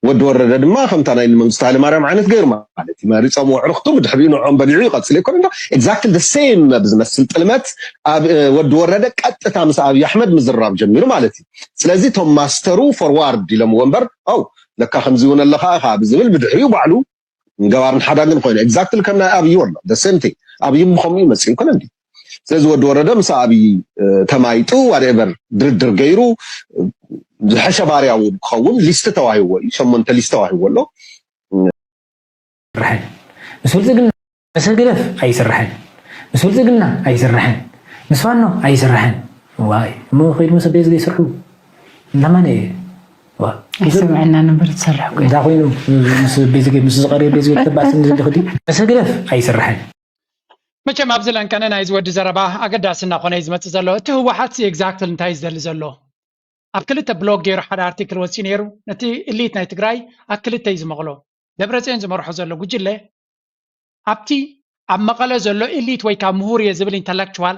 ወዲ ወረደ ድማ ከምታ ናይ መንግስቱ ሃይለማርያም ዓይነት ገይሩ ማለት እዩ። መሪፆም ኣዕሩኽቱ ብድሕሪኡ ንዕኦም በሊዑ ይቐፅል ኣይኮነ እንዶ exactly the same ብዝመስል ጥልመት ኣብ ወዲ ወረደ ቀጥታ ምስ ኣብይ ኣሕመድ ምዝራብ ጀሚሩ ማለት እዩ። ስለዚ እቶም ማስተሩ ፎርዋርድ ኢሎምዎ እምበር ው ለካ ከምዚ እውን ኣለካ ኢኻ ብዝብል ብድሕሪኡ ባዕሉ ገባርን ሓዳግን ኮይኑ exactly ከም ናይ ኣብይ ወሎ the same thing ኣብይ ብከምኡ ይመፅእ ይኮነ እንዲ ስለዚ ወዲ ወረደ ምስ ኣብይ ተማይጡ whatever ድርድር ገይሩ ዝሐሸ ባርያ እውን ክኸውን ሊስት ተዋሂዎ እዩ። ሸሞንተ ሊስት ተዋሂዎ ኣሎ። ይስርሕን ምስ ብልፅግና ምስ ህግደፍ ኣይስርሕን ምስ ብልፅግና ኣይስርሕን ምስ ፋኖ ኣይስርሕን ዋይ እሞ ከይዱ ምስ ቤዝገ ይስርሑ እንዳማን እየ ዋ ኣይሰምዐና ነበር ትሰርሕ እኮ እንታይ ኮይኑ ምስ ቤዝገ ምስ ዝቐርየ ቤዝገ ተባስን ዝልኽዲ ምስ ህግደፍ ኣይስርሕን መቸም ኣብዚ ለንቀነ ናይዚ ወዲ ዘረባ ኣገዳሲ እናኾነ እዩ ዝመፅእ ዘሎ እቲ ህወሓት exactly እንታይ እዩ ዝደሊ ዘሎ ኣብ ክልተ ብሎክ ገይሩ ሓደ ኣርቲክል ወፂኡ ነይሩ ነቲ እሊት ናይ ትግራይ ኣብ ክልተ እዩ ዝመቕሎ ደብረፅዮን ዝመርሖ ዘሎ ጉጅለ ኣብቲ ኣብ መቐለ ዘሎ እሊት ወይ ካብ ምሁር እየ ዝብል ኢንተለክቹዋል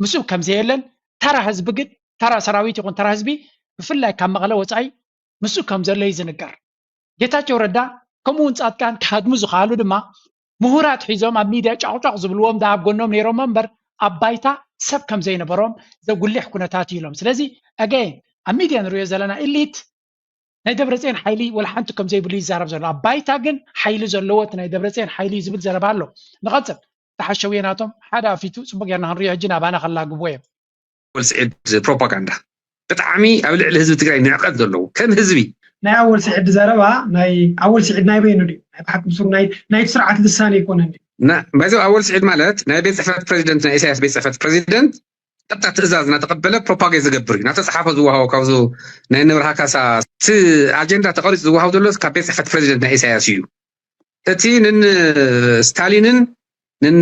ምስኡ ከምዘየለን ተራ ህዝቢ ግን ተራ ሰራዊት ይኹን ተራ ህዝቢ ብፍላይ ካብ መቐለ ወፃኢ ምስኡ ከም ዘሎ እዩ ዝንገር ጌታቸው ረዳ ከምኡ እውን ፃድቃን ክሃድሙ ዝኸኣሉ ድማ ምሁራት ሒዞም ኣብ ሚድያ ጫቑጫቕ ዝብልዎም ደኣ ኣብ ጎኖም ነይሮም እምበር ኣብ ባይታ ሰብ ከም ዘይነበሮም ዘጉልሕ ኩነታት እዩ ኢሎም ስለዚ again ኣብ ሚድያ ንሪኦ ዘለና እሊት ናይ ደብረፅዮን ሓይሊ ወላ ሓንቲ ከም ዘይብሉ ይዛረብ ዘሎ ኣብ ባይታ ግን ሓይሊ ዘለዎ እቲ ናይ ደብረፅዮን ሓይሊ እዩ ዝብል ዘረባ ኣሎ ንቐፅል ተሓሸውየ ናቶም ሓደ ኣፊቱ ፅቡቅ ጌርና ክንሪኦ ሕጂ ናባና ከላግቦ እዮም ወልስዒድ ፕሮፓጋንዳ ብጣዕሚ ኣብ ልዕሊ ህዝቢ ትግራይ ንዕቀት ዘለዎ ከም ህዝቢ ናይ ኣወል ስዒድ ዘረባ ናይ ኣወል ስዒድ ናይ በይኑ ድዩ ናይ ብሓቂ ብስሩ ናይ ናይቲ ስርዓት ልሳን ኣይኮነን ድዩ ባይዘው ኣወል ስዒድ ማለት ናይ ቤት ፅሕፈት ፕሬዚደንት ናይ ኢሳያስ ቤት ፅሕፈት ፕሬዚደንት ቀጥታ ትእዛዝ እናተቐበለ ፕሮፓጌ ዝገብር እዩ ናተፅሓፈ ዝወሃቦ ካብዚ ናይ ንብርሃ ካሳ እቲ ኣጀንዳ ተቐሪፁ ዝወሃብ ዘሎ ካብ ቤት ፅሕፈት ፕሬዚደንት ናይ ኢሳያስ እዩ እቲ ንን ስታሊንን ንን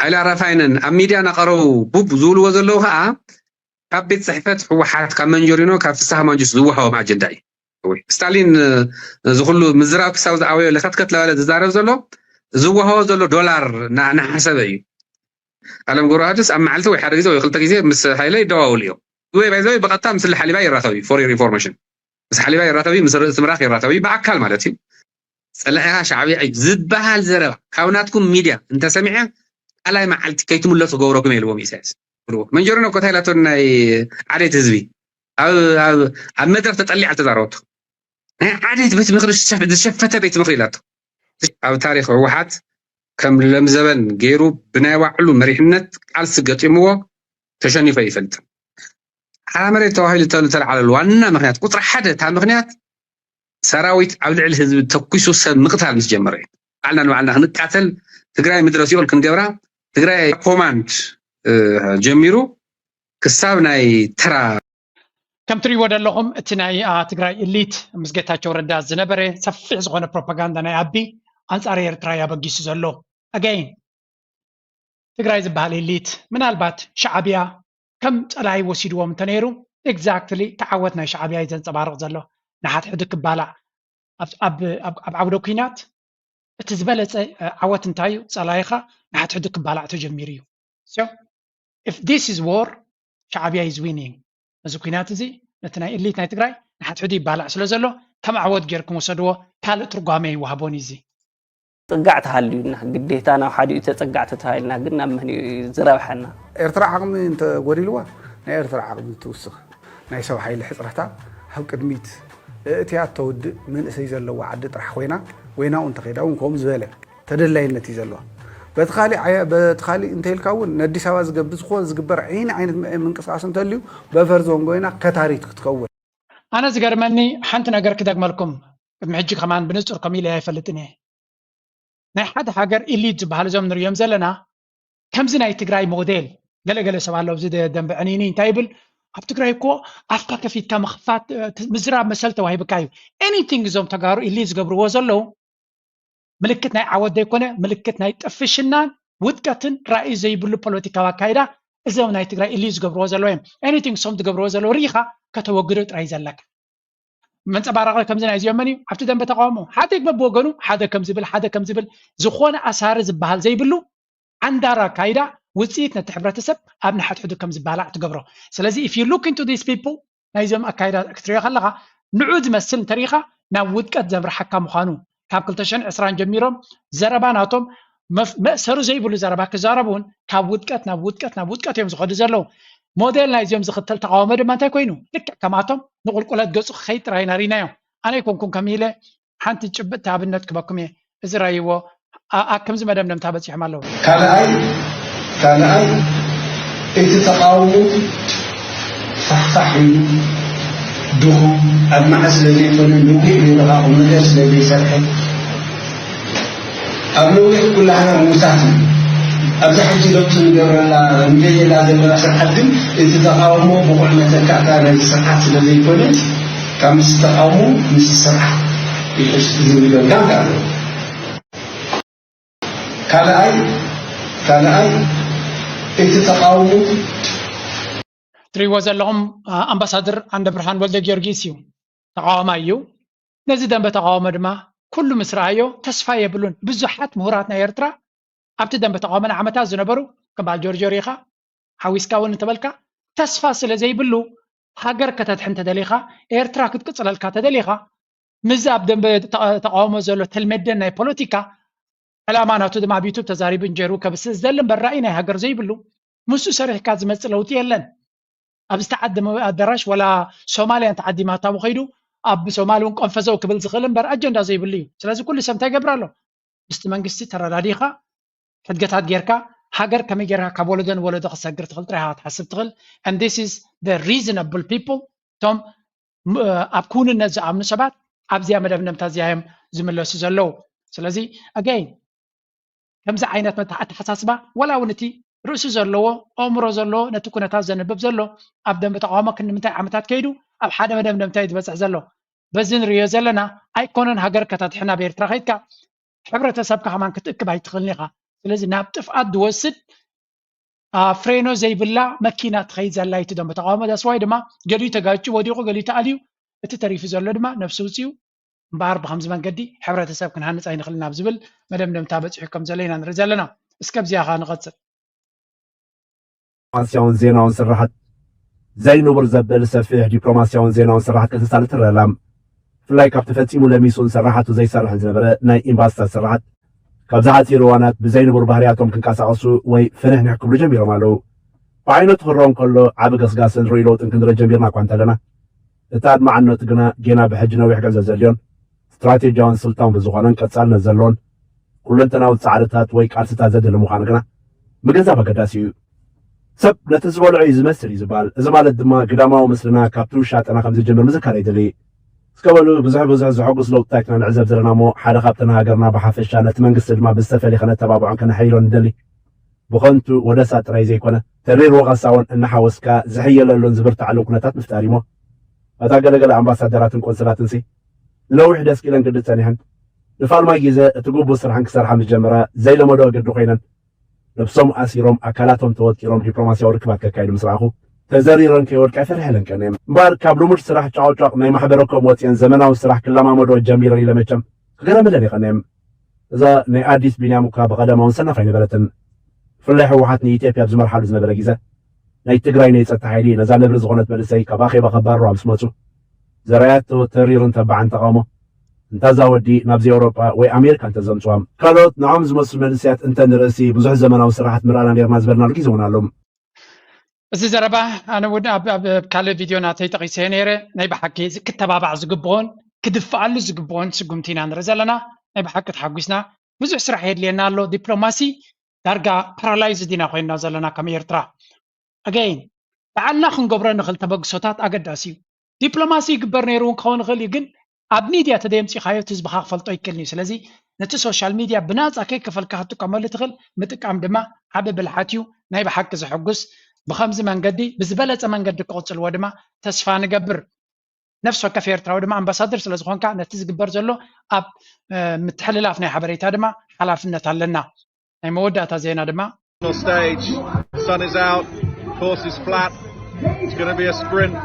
ሓይለ ኣራፋይንን ኣብ ሚድያ እናቐረቡ ቡብ ዝብልዎ ዘለዉ ከዓ ካብ ቤት ፅሕፈት ህወሓት ካብ መንጀሪኖ ካብ ፍስሃ ማንጁስ ዝወሃቦም ኣጀንዳ እዩ ስታሊን እዚ ኩሉ ምዝራብ ክሳብ ዝኣበዮ ለኸትከት ለባለ ዝዛረብ ዘሎ ዝወሃቦ ዘሎ ዶላር እናሓሰበ እዩ ኣለም ገብረዋህድስ ኣብ መዓልቲ ወይ ሓደ ግዜ ወይ ክልተ ግዜ ምስ ሃይለ ይደዋውል እዮም ወይ ባይዘወይ ብቐጥታ ምስ ሓሊባ ይራኸብ እዩ for your information ምስ ሓሊባ ይራኸብ እዩ ምስ ርእሲ ምራኽ ይራኸብ እዩ ብኣካል ማለት እዩ ፀላኢኻ ሻዕብያ እዩ ዝበሃል ዘረባ ካብ ናትኩም ሚድያ እንተሰሚዐ ካልኣይ መዓልቲ ከይትምለሱ ገብረኩም የልዎም ኢሳያስ መንጀሪኖ ኮታ ኢላቶ ናይ ዓሌት ህዝቢ ኣብ መድረክ ተጠሊዓ ተዛረበቶ ናይ ዓሌት ቤት ምክሪ ዝሸፈተ ቤት ምክሪ ኢላቶ ኣብ ታሪክ ህወሓት ከም ለምዘበን ገይሩ ብናይ ባዕሉ መሪሕነት ቃልሲ ገጢምዎ ተሸኒፎ ይፈልጥ ሓራ መሬት ተባሂሉ ዝተለዓለሉ ዋና ምክንያት ቁፅሪ ሓደ እታ ምክንያት ሰራዊት ኣብ ልዕሊ ህዝቢ ተኩሱ ሰብ ምቕታል ምስ ጀመረ እዩ ባዕልና ንባዕልና ክንቃተል ትግራይ ምድረ ሲኦል ክንገብራ ትግራይ ኮማንድ ጀሚሩ ክሳብ ናይ ተራ ከም ትሪእዎ ዘለኹም እቲ ናይ ትግራይ እሊት ምስ ጌታቸው ረዳ ዝነበረ ሰፊሕ ዝኾነ ፕሮፓጋንዳ ናይ ኣቢ ኣንፃር ኤርትራ እዩ ኣበጊሱ ዘሎ ኣገይን ትግራይ ዝበሃል ኢሊት ምናልባት ሻዕብያ ከም ፀላኢ ወሲድዎም እንተነይሩ exactly እቲ ዓወት ናይ ሻዕብያ እዩ ዘንፀባርቕ ዘሎ ንሓድሕዱ ክባላዕ ኣብ ዓውደ ኩናት እቲ ዝበለፀ ዓወት እንታይ እዩ ፀላኢኻ ንሓድሕዱ ክባላዕ ተጀሚሩ እዩ so if this is war ሻዕብያ is winning እዚ ኩናት እዚ ነቲ ናይ እሊት ናይ ትግራይ ንሓድሕዱ ይባላዕ ስለ ዘሎ ከም ዓወት ጌርኩም ውሰድዎ ካልእ ትርጓሜ ይወሃቦን እዩ እዚ ፅጋዕ ተሃልዩና ግዴታ ናብ ሓዲኡ ተፀጋዕ ተተባሂልና ግን ናብ መን እዩ ዝረብሐና? ኤርትራ ዓቕሚ እንተጎዲልዋ ናይ ኤርትራ ዓቕሚ ትውስኽ ናይ ሰብ ሓይሊ ሕፅረታ ኣብ ቅድሚት እቲያ እተውድእ መንእሰይ ዘለዋ ዓዲ ጥራሕ ኮይና፣ ወይ ናብኡ እንተኸይዳ እውን ከምኡ ዝበለ ተደላይነት እዩ ዘለዋ። በቲ ካሊእ ዓያ-፣ በቲ ካሊእ እንተኢልካ እውን፣ ንኣዲስ ኣበባ ዝገብ-፣ ዝኾ-፣ ዝግበር ዓይኒ ዓይነት ም-፣ ምንቅስቃስ እንተልዩ፣ በፈር ዞን ኮይና ከታሪት ክትከውን። ኣነ ዝገርመኒ ሓንቲ ነገር ክደግመልኩም፣ ቅድሚ ሕጂ ከማን ብንጹር ከምኡ ኢለ ኣይፈልጥን እየ። ናይ ሓደ ሃገር ኢሊት ዝበሃል እዞም ንርእዮም ዘለና፣ ከምዚ ናይ ትግራይ ሞዴል፣ ገለገለ ሰብ ኣሎ፣ ኣብዚ ደ-፣ ደንበ ዕንይንይ እንታይ ይብል፣ ኣብ ትግራይ እኮ ኣፍካ ከፊትካ ምኽፋት፣ እ፣ ት-፣ ምዝራብ መሰል ተዋሂብካ እዩ። ኤኒቲንግ እዞም ተጋሩ ኢሊት ዝገብርዎ ዘለዉ ምልክት ናይ ዓወት ዘይኮነ፣ ምልክት ናይ ጥፍሽናን ውድቀትን ራእይ ዘይብሉ ፖለቲካዊ ኣካይዳ እዞም ናይ ትግራይ ኢሊት ዝገብርዎ ዘለዉ እዮም። ኤኒቲንግ እሶም ዝገብርዎ ዘለዉ ርኢኻ ከተወግዶ ጥራይ ዘለካ። መንጸባረቒ ከምዚ ናይ እዚኦም መን እዩ? ኣብቲ ደንበ ተቃውሞ ሓደ በብወገኑ ሓደ ከም ዝብል፣ ሓደ ከም ዝብል፣ ዝኾነ ኣሳሪ ዝበሃል ዘይብሉ ዓንዳራ ኣካይዳ ውጽኢት ነቲ ሕብረተሰብ ኣብ ንሓድሕዱ ከም ዝበላዕ ትገብሮ። ስለዚ if you look into these people፣ ናይዞም ኣካይዳ ክትሪኦ ከለኻ፣ ንዑ ዝመስል እንተሪኢኻ ናብ ውድቀት ዘምርሓካ ምዃኑ፣ ካብ ክልተ ሽሕን ዕስራን ጀሚሮም ዘረባ ናቶም መፍ-፣ መእሰሪ ዘይብሉ ዘረባ ክዛረቡ እውን ካብ ውድቀት ናብ ውድቀት ናብ ውድቀት እዮም ዝኸዱ ዘለዉ። ሞዴል ናይዚኦም ዝኽተል ተቃውሞ ድማ እንታይ ኮይኑ? ልክዕ ከምኣቶም ንቁልቁለት ገጹ ክኸይድ ጥራይ ኢና ርኢናዮ። ኣነ ኣይኮንኩን ከም ኢለ ሓንቲ ጭብጥቲ ኣብነት ክበኩም እየ። እዚ ራይዎ ኣ-፣ ኣ-፣ ከምዚ መደምደምታ በጺሖም ኣለዉ። ካልኣይ፣ ካልኣይ እቲ ተቃውሞ ፋሕፋሕ ኢሉ ድኹም ኣድማዒ ስለ ዘይኮነ፣ ንዊሕ ኢሉ ከዓ ቁም ነገር ስለ ዘይሰርሐ፣ ኣብ ነዊሕ ኩላህና ምውታት እዩ። ኣብዚ ሕጂ ለውጢ ንገብረላ፣ ንደልየላ ዘለና ስርዓት ግን እቲ ተቃውሞ ብቑዕ መተካእታ ናይቲ ስርዓት ስለ ዘይኮነ፣ ካብ ምስ ተቃውሞ ምስ ስርዓት ይሕሽ ዝብል ገምጋም ኣሎ። ካልኣይ፣ ካልኣይ እቲ ተቃውሞ ትሪእዎ ዘለኹም፣ ኣ-፣ ኣምባሳደር ዓንደ ብርሃን ወልደ ጊዮርጊስ እዩ። ተቃዋማይ እዩ። ነዚ ደንበ ተቃውሞ ድማ ኩሉ ምስ ረኣዮ ተስፋ የብሉን። ብዙሓት ምሁራት ናይ ኤርትራ ኣብቲ ደንበ ተቃውሞ ንዓመታት ዝነበሩ፣ ከም በዓል ጆርጆ ሪኢኻ፣ ሓዊስካ እውን እንተበልካ፣ ተስፋ ስለ ዘይብሉ፣ ሃገር ከተድሕን ተደሊኻ፣ ኤርትራ ክትቅጽለልካ ተደሊኻ፣ ምስዚ ኣብ ደንበ ተቃ-፣ ተቃውሞ ዘሎ ተልመደን ናይ ፖለቲካ ዕላማ ናቱ ድማ ኣብ ዩቱብ ተዛሪቡ እንጀሩ ከብስስ ዝደሊ እምበር ራእይ ናይ ሃገር ዘይብሉ፣ ምስኡ ሰሪሕካ ዝመጽእ ለውጢ የለን። ኣብ ዝተዓደመ ኣዳራሽ ወላ ሶማልያ እንተዓዲማታዊ ከይዱ ኣብ ሶማል እውን ቆንፈዘው ክብል ዝኽእል እምበር ኣጀንዳ ዘይብሉ እዩ። ስለዚ ኩሉ ሰብ እንታይ ይገብር ኣሎ? ምስቲ መንግስቲ ተረዳዲኻ ሕድገታት ጌርካ ሃገር ከመይ ጌርካ ካብ ወለዶ ንወለዶ ክሰግር ትኽእል ጥራይ ኢኻ ክትሓስብ ትኽእል። And this is the reasonable people፣ እቶም ም-፣ ኣብ ክውንነት ዝኣምኑ ሰባት ኣብዚኣ መደምደምታ እዚኣ እዮም ዝምለሱ ዘለዉ። ስለዚ ኣገይን ከምዚ ዓይነት መታ-፣ ኣተሓሳስባ ወላ እውን እቲ ርእሲ ዘለዎ ኣእምሮ ዘለዎ ነቲ ኩነታት ዘንብብ ዘሎ ኣብ ደንበ ተቃውሞ ክንዲ ምንታይ ዓመታት ከይዱ ኣብ ሓደ መደምደምታ እዩ ዝበጽሕ ዘሎ። በዚ ንርእዮ ዘለና ኣይኮነን ሃገር ከተድሕን ኣብ ኤርትራ ከይድካ ሕብረተሰብካ ከማን ክትእክብ ኣይትኽእልን ኢኻ። ስለዚ ናብ ጥፍኣት ዝወስድ ኣ፣ ፍሬኖ ዘይብላ መኪና ትኸይድ ዘላ እዩ እቲ ደንበ ተቃውሞ። ዳስዋይ ድማ ገሊኡ ተጋጭ ወዲቑ፣ ገሊኡ ተኣልዩ፣ እቲ ተሪፉ ዘሎ ድማ ነፍሲ ውፅኡ እምበኣር ብኸምዚ መንገዲ ሕብረተሰብ ክንሃንፅ ኣይንኽእልን ኣብ ዝብል መደምደምታ በፂሑ ከም ዘሎ ኢና ንርኢ ዘለና። እስከ ኣብዚኣ ኸዓ ንቐፅል። ዲፕሎማስያውን ዜናውን ስራሓት ዘይንቡር ዘብል ሰፊሕ ዲፕሎማስያውን ዜናውን ስራሓት ከተሳልጥ ትረአ ኣላ። ብፍላይ ካብ ተፈጺሙ ለሚሱን ስራሓቱ ዘይሰርሕን ዝነበረ ናይ ኤምባሲታት ስራሓት፣ ካብ ዝሓጺሩ እዋናት ብዘይንቡር ባህርያቶም ክንቀሳቐሱ ወይ ፍንሕንሕ ክብሉ ጀሚሮም ኣለዉ። ብዓይነቱ ክረኣ እንከሎ ዓቢ ገስጋስን ርኡይ ለውጥን ክንርኢ ጀሚርና እኳ እንተለና፣ እቲ ኣድማዕነቱ ግና ጌና ብሕጂ ነዊሕ ጉዕዞ ዘድልዮን ስትራቴጂያውን ስልታውን ብዝኾነን ቀጻልነት ዘለዎን ኩለንተናዊ ጻዕርታት ወይ ቃልስታት ዘድሊ ምዃኑ ግና ምግንዛብ ኣገዳሲ እዩ። ሰብ ነቲ ዝበልዖ እዩ ዝመስል እዩ ዝበሃል። እዚ ማለት ድማ ግዳማዊ ምስልና ካብቲ ውሻጠና ከም ዝጅምር ምዝካር የድሊ። እስከ በሉ ብዙሕ ብዙሕ ዘሐጉስ ለውጥታት ኢና ንዕዘብ ዘለና እሞ ሓደ ካብቲ ንሃገርና ብሓፈሻ ነቲ መንግስቲ ድማ ብዝተፈለየ ከነተባብዖን ከነሐይሎን ንደሊ። ብኸንቱ ወደሳ ጥራይ ዘይኮነ ተሪር ወቐሳ እውን እናሓወስካ ዝሕየለሉን ዝብርትዓሉን ኩነታት ምፍጣር እዩ እሞ እታ ገለገለ ኣምባሳደራትን ቆንስላትንሲ ንነዊሕ ደስቂለን ግዲ ጸኒሐን ንፋልማይ ግዜ እቲ ግቡእ ስርሐን ክሰርሓ ምስ ጀመራ ዘይለመድኦ ግዲ ኮይነን ነብሶም ኣሲሮም ኣካላቶም ተወጢሮም ዲፕሎማስያዊ ርክባት ከካይዱ ምስ ረኣኹ ተዘሪረን ከይወድቃ ይፈርሐለን ቀንየን። እምበኣር ካብ ልሙድ ስራሕ ጫቕጫቕ ናይ ማሕበረ ኮም ወፂአን ዘመናዊ ስራሕ ክለማመድኦ ጀሚረን ኢለ መቸም ክገረመለን ይቐንየም። እዛ ናይ ኣዲስ ቢንያም እኳ ብቐደማ እውን ሰናፍ ኣይነበረትን። ብፍላይ ህወሓት ንኢትዮጵያ ኣብ ዝመርሓሉ ዝነበረ ግዜ ናይ ትግራይ ናይ ፀጥታ ሓይሊ ነዛ ነብሪ ዝኾነት መንእሰይ ካብ ኣኼባ ከባርርዋ ምስ መፁ ዘርኣያቶ ተሪርን ተባዕን ተቓውሞ እንታ እዛ ወዲ ናብዚ ኤውሮጳ ወይ ኣሜሪካ እንተዘምፅዋም ካልኦት ንዖም ዝመስሉ መንእሰያት እንተንርእሲ ብዙሕ ዘመናዊ ስራሓት ምረኣና ነርና ዝበልናሉ ግዜ እውን ኣሎ። እዚ ዘረባ ኣነ እውን ኣብ ኣብ ካልእ ቪድዮ ናተይ ጠቒሰዮ ነይረ። ናይ ብሓቂ እዚ ክተባባዕ ዝግብኦን ክድፍኣሉ ዝግብኦን ስጉምቲ ኢና ንርኢ ዘለና። ናይ ብሓቂ ተሓጒስና። ብዙሕ ስራሕ የድልየና ኣሎ። ዲፕሎማሲ ዳርጋ ፓራላይዝድ ኢና ኮይንና ዘለና ከም ኤርትራ። ኣገይን ባዕልና ክንገብሮ ንኽእል ተበግሶታት ኣገዳሲ እዩ። ዲፕሎማሲ ይግበር ነይሩ እውን ክኸውን ይኽእል እዩ፣ ግን ኣብ ሚድያ ተደምፂኻዮ እቲ ህዝብኻ ክፈልጦ ይክእልን እዩ። ስለዚ ነቲ ሶሻል ሚድያ ብናፃ ከይከፈልካ ክትጥቀመሉ ትኽእል ምጥቃም ድማ ዓቢ ብልሓት እዩ። ናይ ብሓቂ ዘሐጉስ። ብኸምዚ መንገዲ ብዝበለፀ መንገዲ ክቕፅልዎ ድማ ተስፋ ንገብር። ነፍሲ ወከፍ ኤርትራዊ ድማ ኣምባሳደር ስለ ዝኾንካ ነቲ ዝግበር ዘሎ ኣብ ምትሕልላፍ ናይ ሓበሬታ ድማ ሓላፍነት ኣለና። ናይ መወዳእታ ዜና ድማ Final stage. The sun is out. Course is flat. It's going to be a sprint.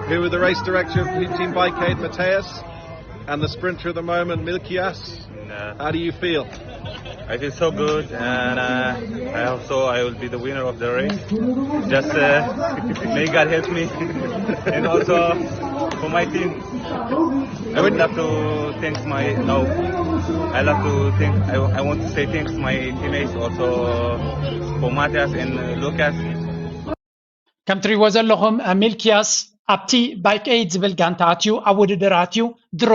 Here with the race director of Team Bike Aid, Matthias, and the sprinter at the moment, Milkias. How do you feel? I feel so good, and uh, I hope so. I will be the winner of the race. Just uh, may God help me, and also for my team. I would love to thank my no. I love to thank. I, I want to say thanks to my teammates also for Matthias and uh, Lucas. ከም ትሪእዎ ዘለኹም ሚልኪያስ ኣብቲ ባይክ ኤይድ ዝብል ጋንታ ኣትዩ ኣብ ውድድር ኣትዩ ድሮ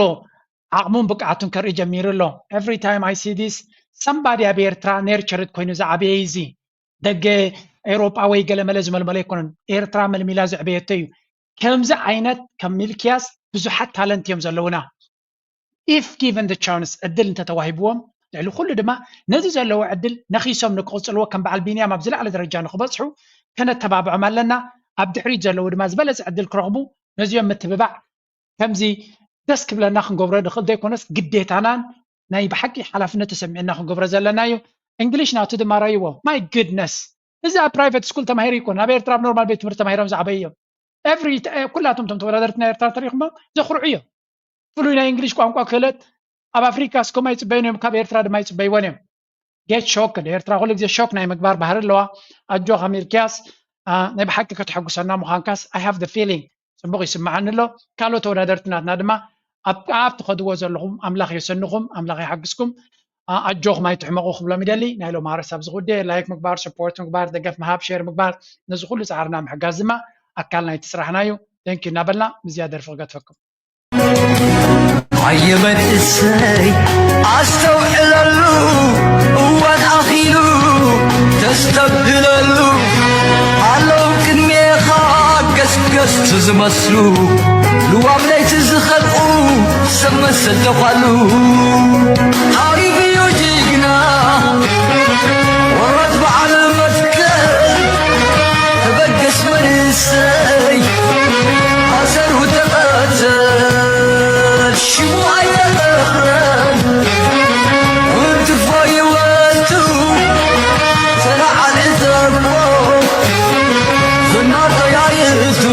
ዓቕሙን ብቅዓቱን ከርኢ ጀሚሩ ኣሎ። Every time I see this, somebody ኣብ ኤርትራ ኔርቸርድ ኮይኑ ዝዓበየ እዚ ደገ ኤውሮጳ ወይ ገለመለ ዝመልመለ ኣይኮነን። ኤርትራ መልሚላ ዘዕበየቶ እዩ። ከምዚ ዓይነት ከም ሚልኪያስ ብዙሓት ታለንት እዮም ዘለውና። If given the chance ዕድል እንተተዋሂብዎም ልዕሊ ኩሉ ድማ ነዚ ዘለዎ ዕድል ነኺሶም ንክቕፅልዎ ከም በዓል ቢንያም ኣብ ዝለዓለ ደረጃ ንክበፅሑ ከነተባብዖም ኣለና። ኣብ ድሕሪት ዘለዉ ድማ ዝበለፀ ዕድል ክረኽቡ ነዚኦም ምትብባዕ ከምዚ ደስ ክብለና ክንገብሮ ንኽእል ዘይኮነስ ግዴታናን ናይ ብሓቂ ሓላፍነት ተሰሚዕና ክንገብሮ ዘለና እዩ። እንግሊሽ ናቱ ድማ ረይዎ my goodness እዚ ኣብ ፕራይቨት ስኩል ተማሂሩ ይኮን ኣብ ኤርትራ ኣብ ኖርማል ቤት ትምህርቲ ተማሂሮም ዝዓበዩ እዮም። ኤቭሪ ኩላቶም ቶም ተወዳደርቲ ናይ ኤርትራ ተሪኹሞ ዘኽርዑ እዮም። ፍሉይ ናይ እንግሊሽ ቋንቋ ክእለት ኣብ ኣፍሪካ እስኮም ኣይፅበዩን እዮም ካብ ኤርትራ ድማ ይፅበይዎን እዮም። ጌት ሾክ ኤርትራ ኩሉ ግዜ ሾክ ናይ ምግባር ባህሪ ኣለዋ። ኣጆኻ ሚልኪያስ ናይ ብሓቂ ከተሐጉሰና ምዃንካስ I have the feeling ጽቡቕ ይስምዓኒ ኣሎ። ካልኦት ተወዳደርቲ ናትና ድማ ኣብ ኣብ ትኸድዎ ዘለኹም ኣምላኽ የሰንኹም፣ ኣምላኽ ይሓግዝኩም። ኣጆኹም ኣይትሕመቑ ክብሎም ይደሊ። ናይ ሎም ኣርእስቲ ኣብዚ ክውደ ላይክ ምግባር፣ ሰፖርት ምግባር፣ ደገፍ ምሃብ፣ ሼር ምግባር ነዚ ኩሉ ጻዕርና ምሕጋዝ ድማ ኣካል ናይቲ ስራሕና እዩ። Thank you እናበልና ምስዚኣ ደርፊ ክገድፈኩም። ኣየ መንእሰይ ኣስተውዕለሉ እዋን ኣኺሉ ተስተብህለሉ ኣለዉ ቅድሜኻ ገስገስቲ ዝመስሉ ልዋም ለይቲ ዝኸልኡ ሰብ መሰል ተዃሉ ሓሪፍ እዩ ጅግና ወረት በዓል መትከል ተበገስ መንእሰይ ኣሰሩ ተቐተል ሽሙ ኣይተቐረን እንትፎ ይወቱ ተለዓል እተቦ ዝናር ተያይቱ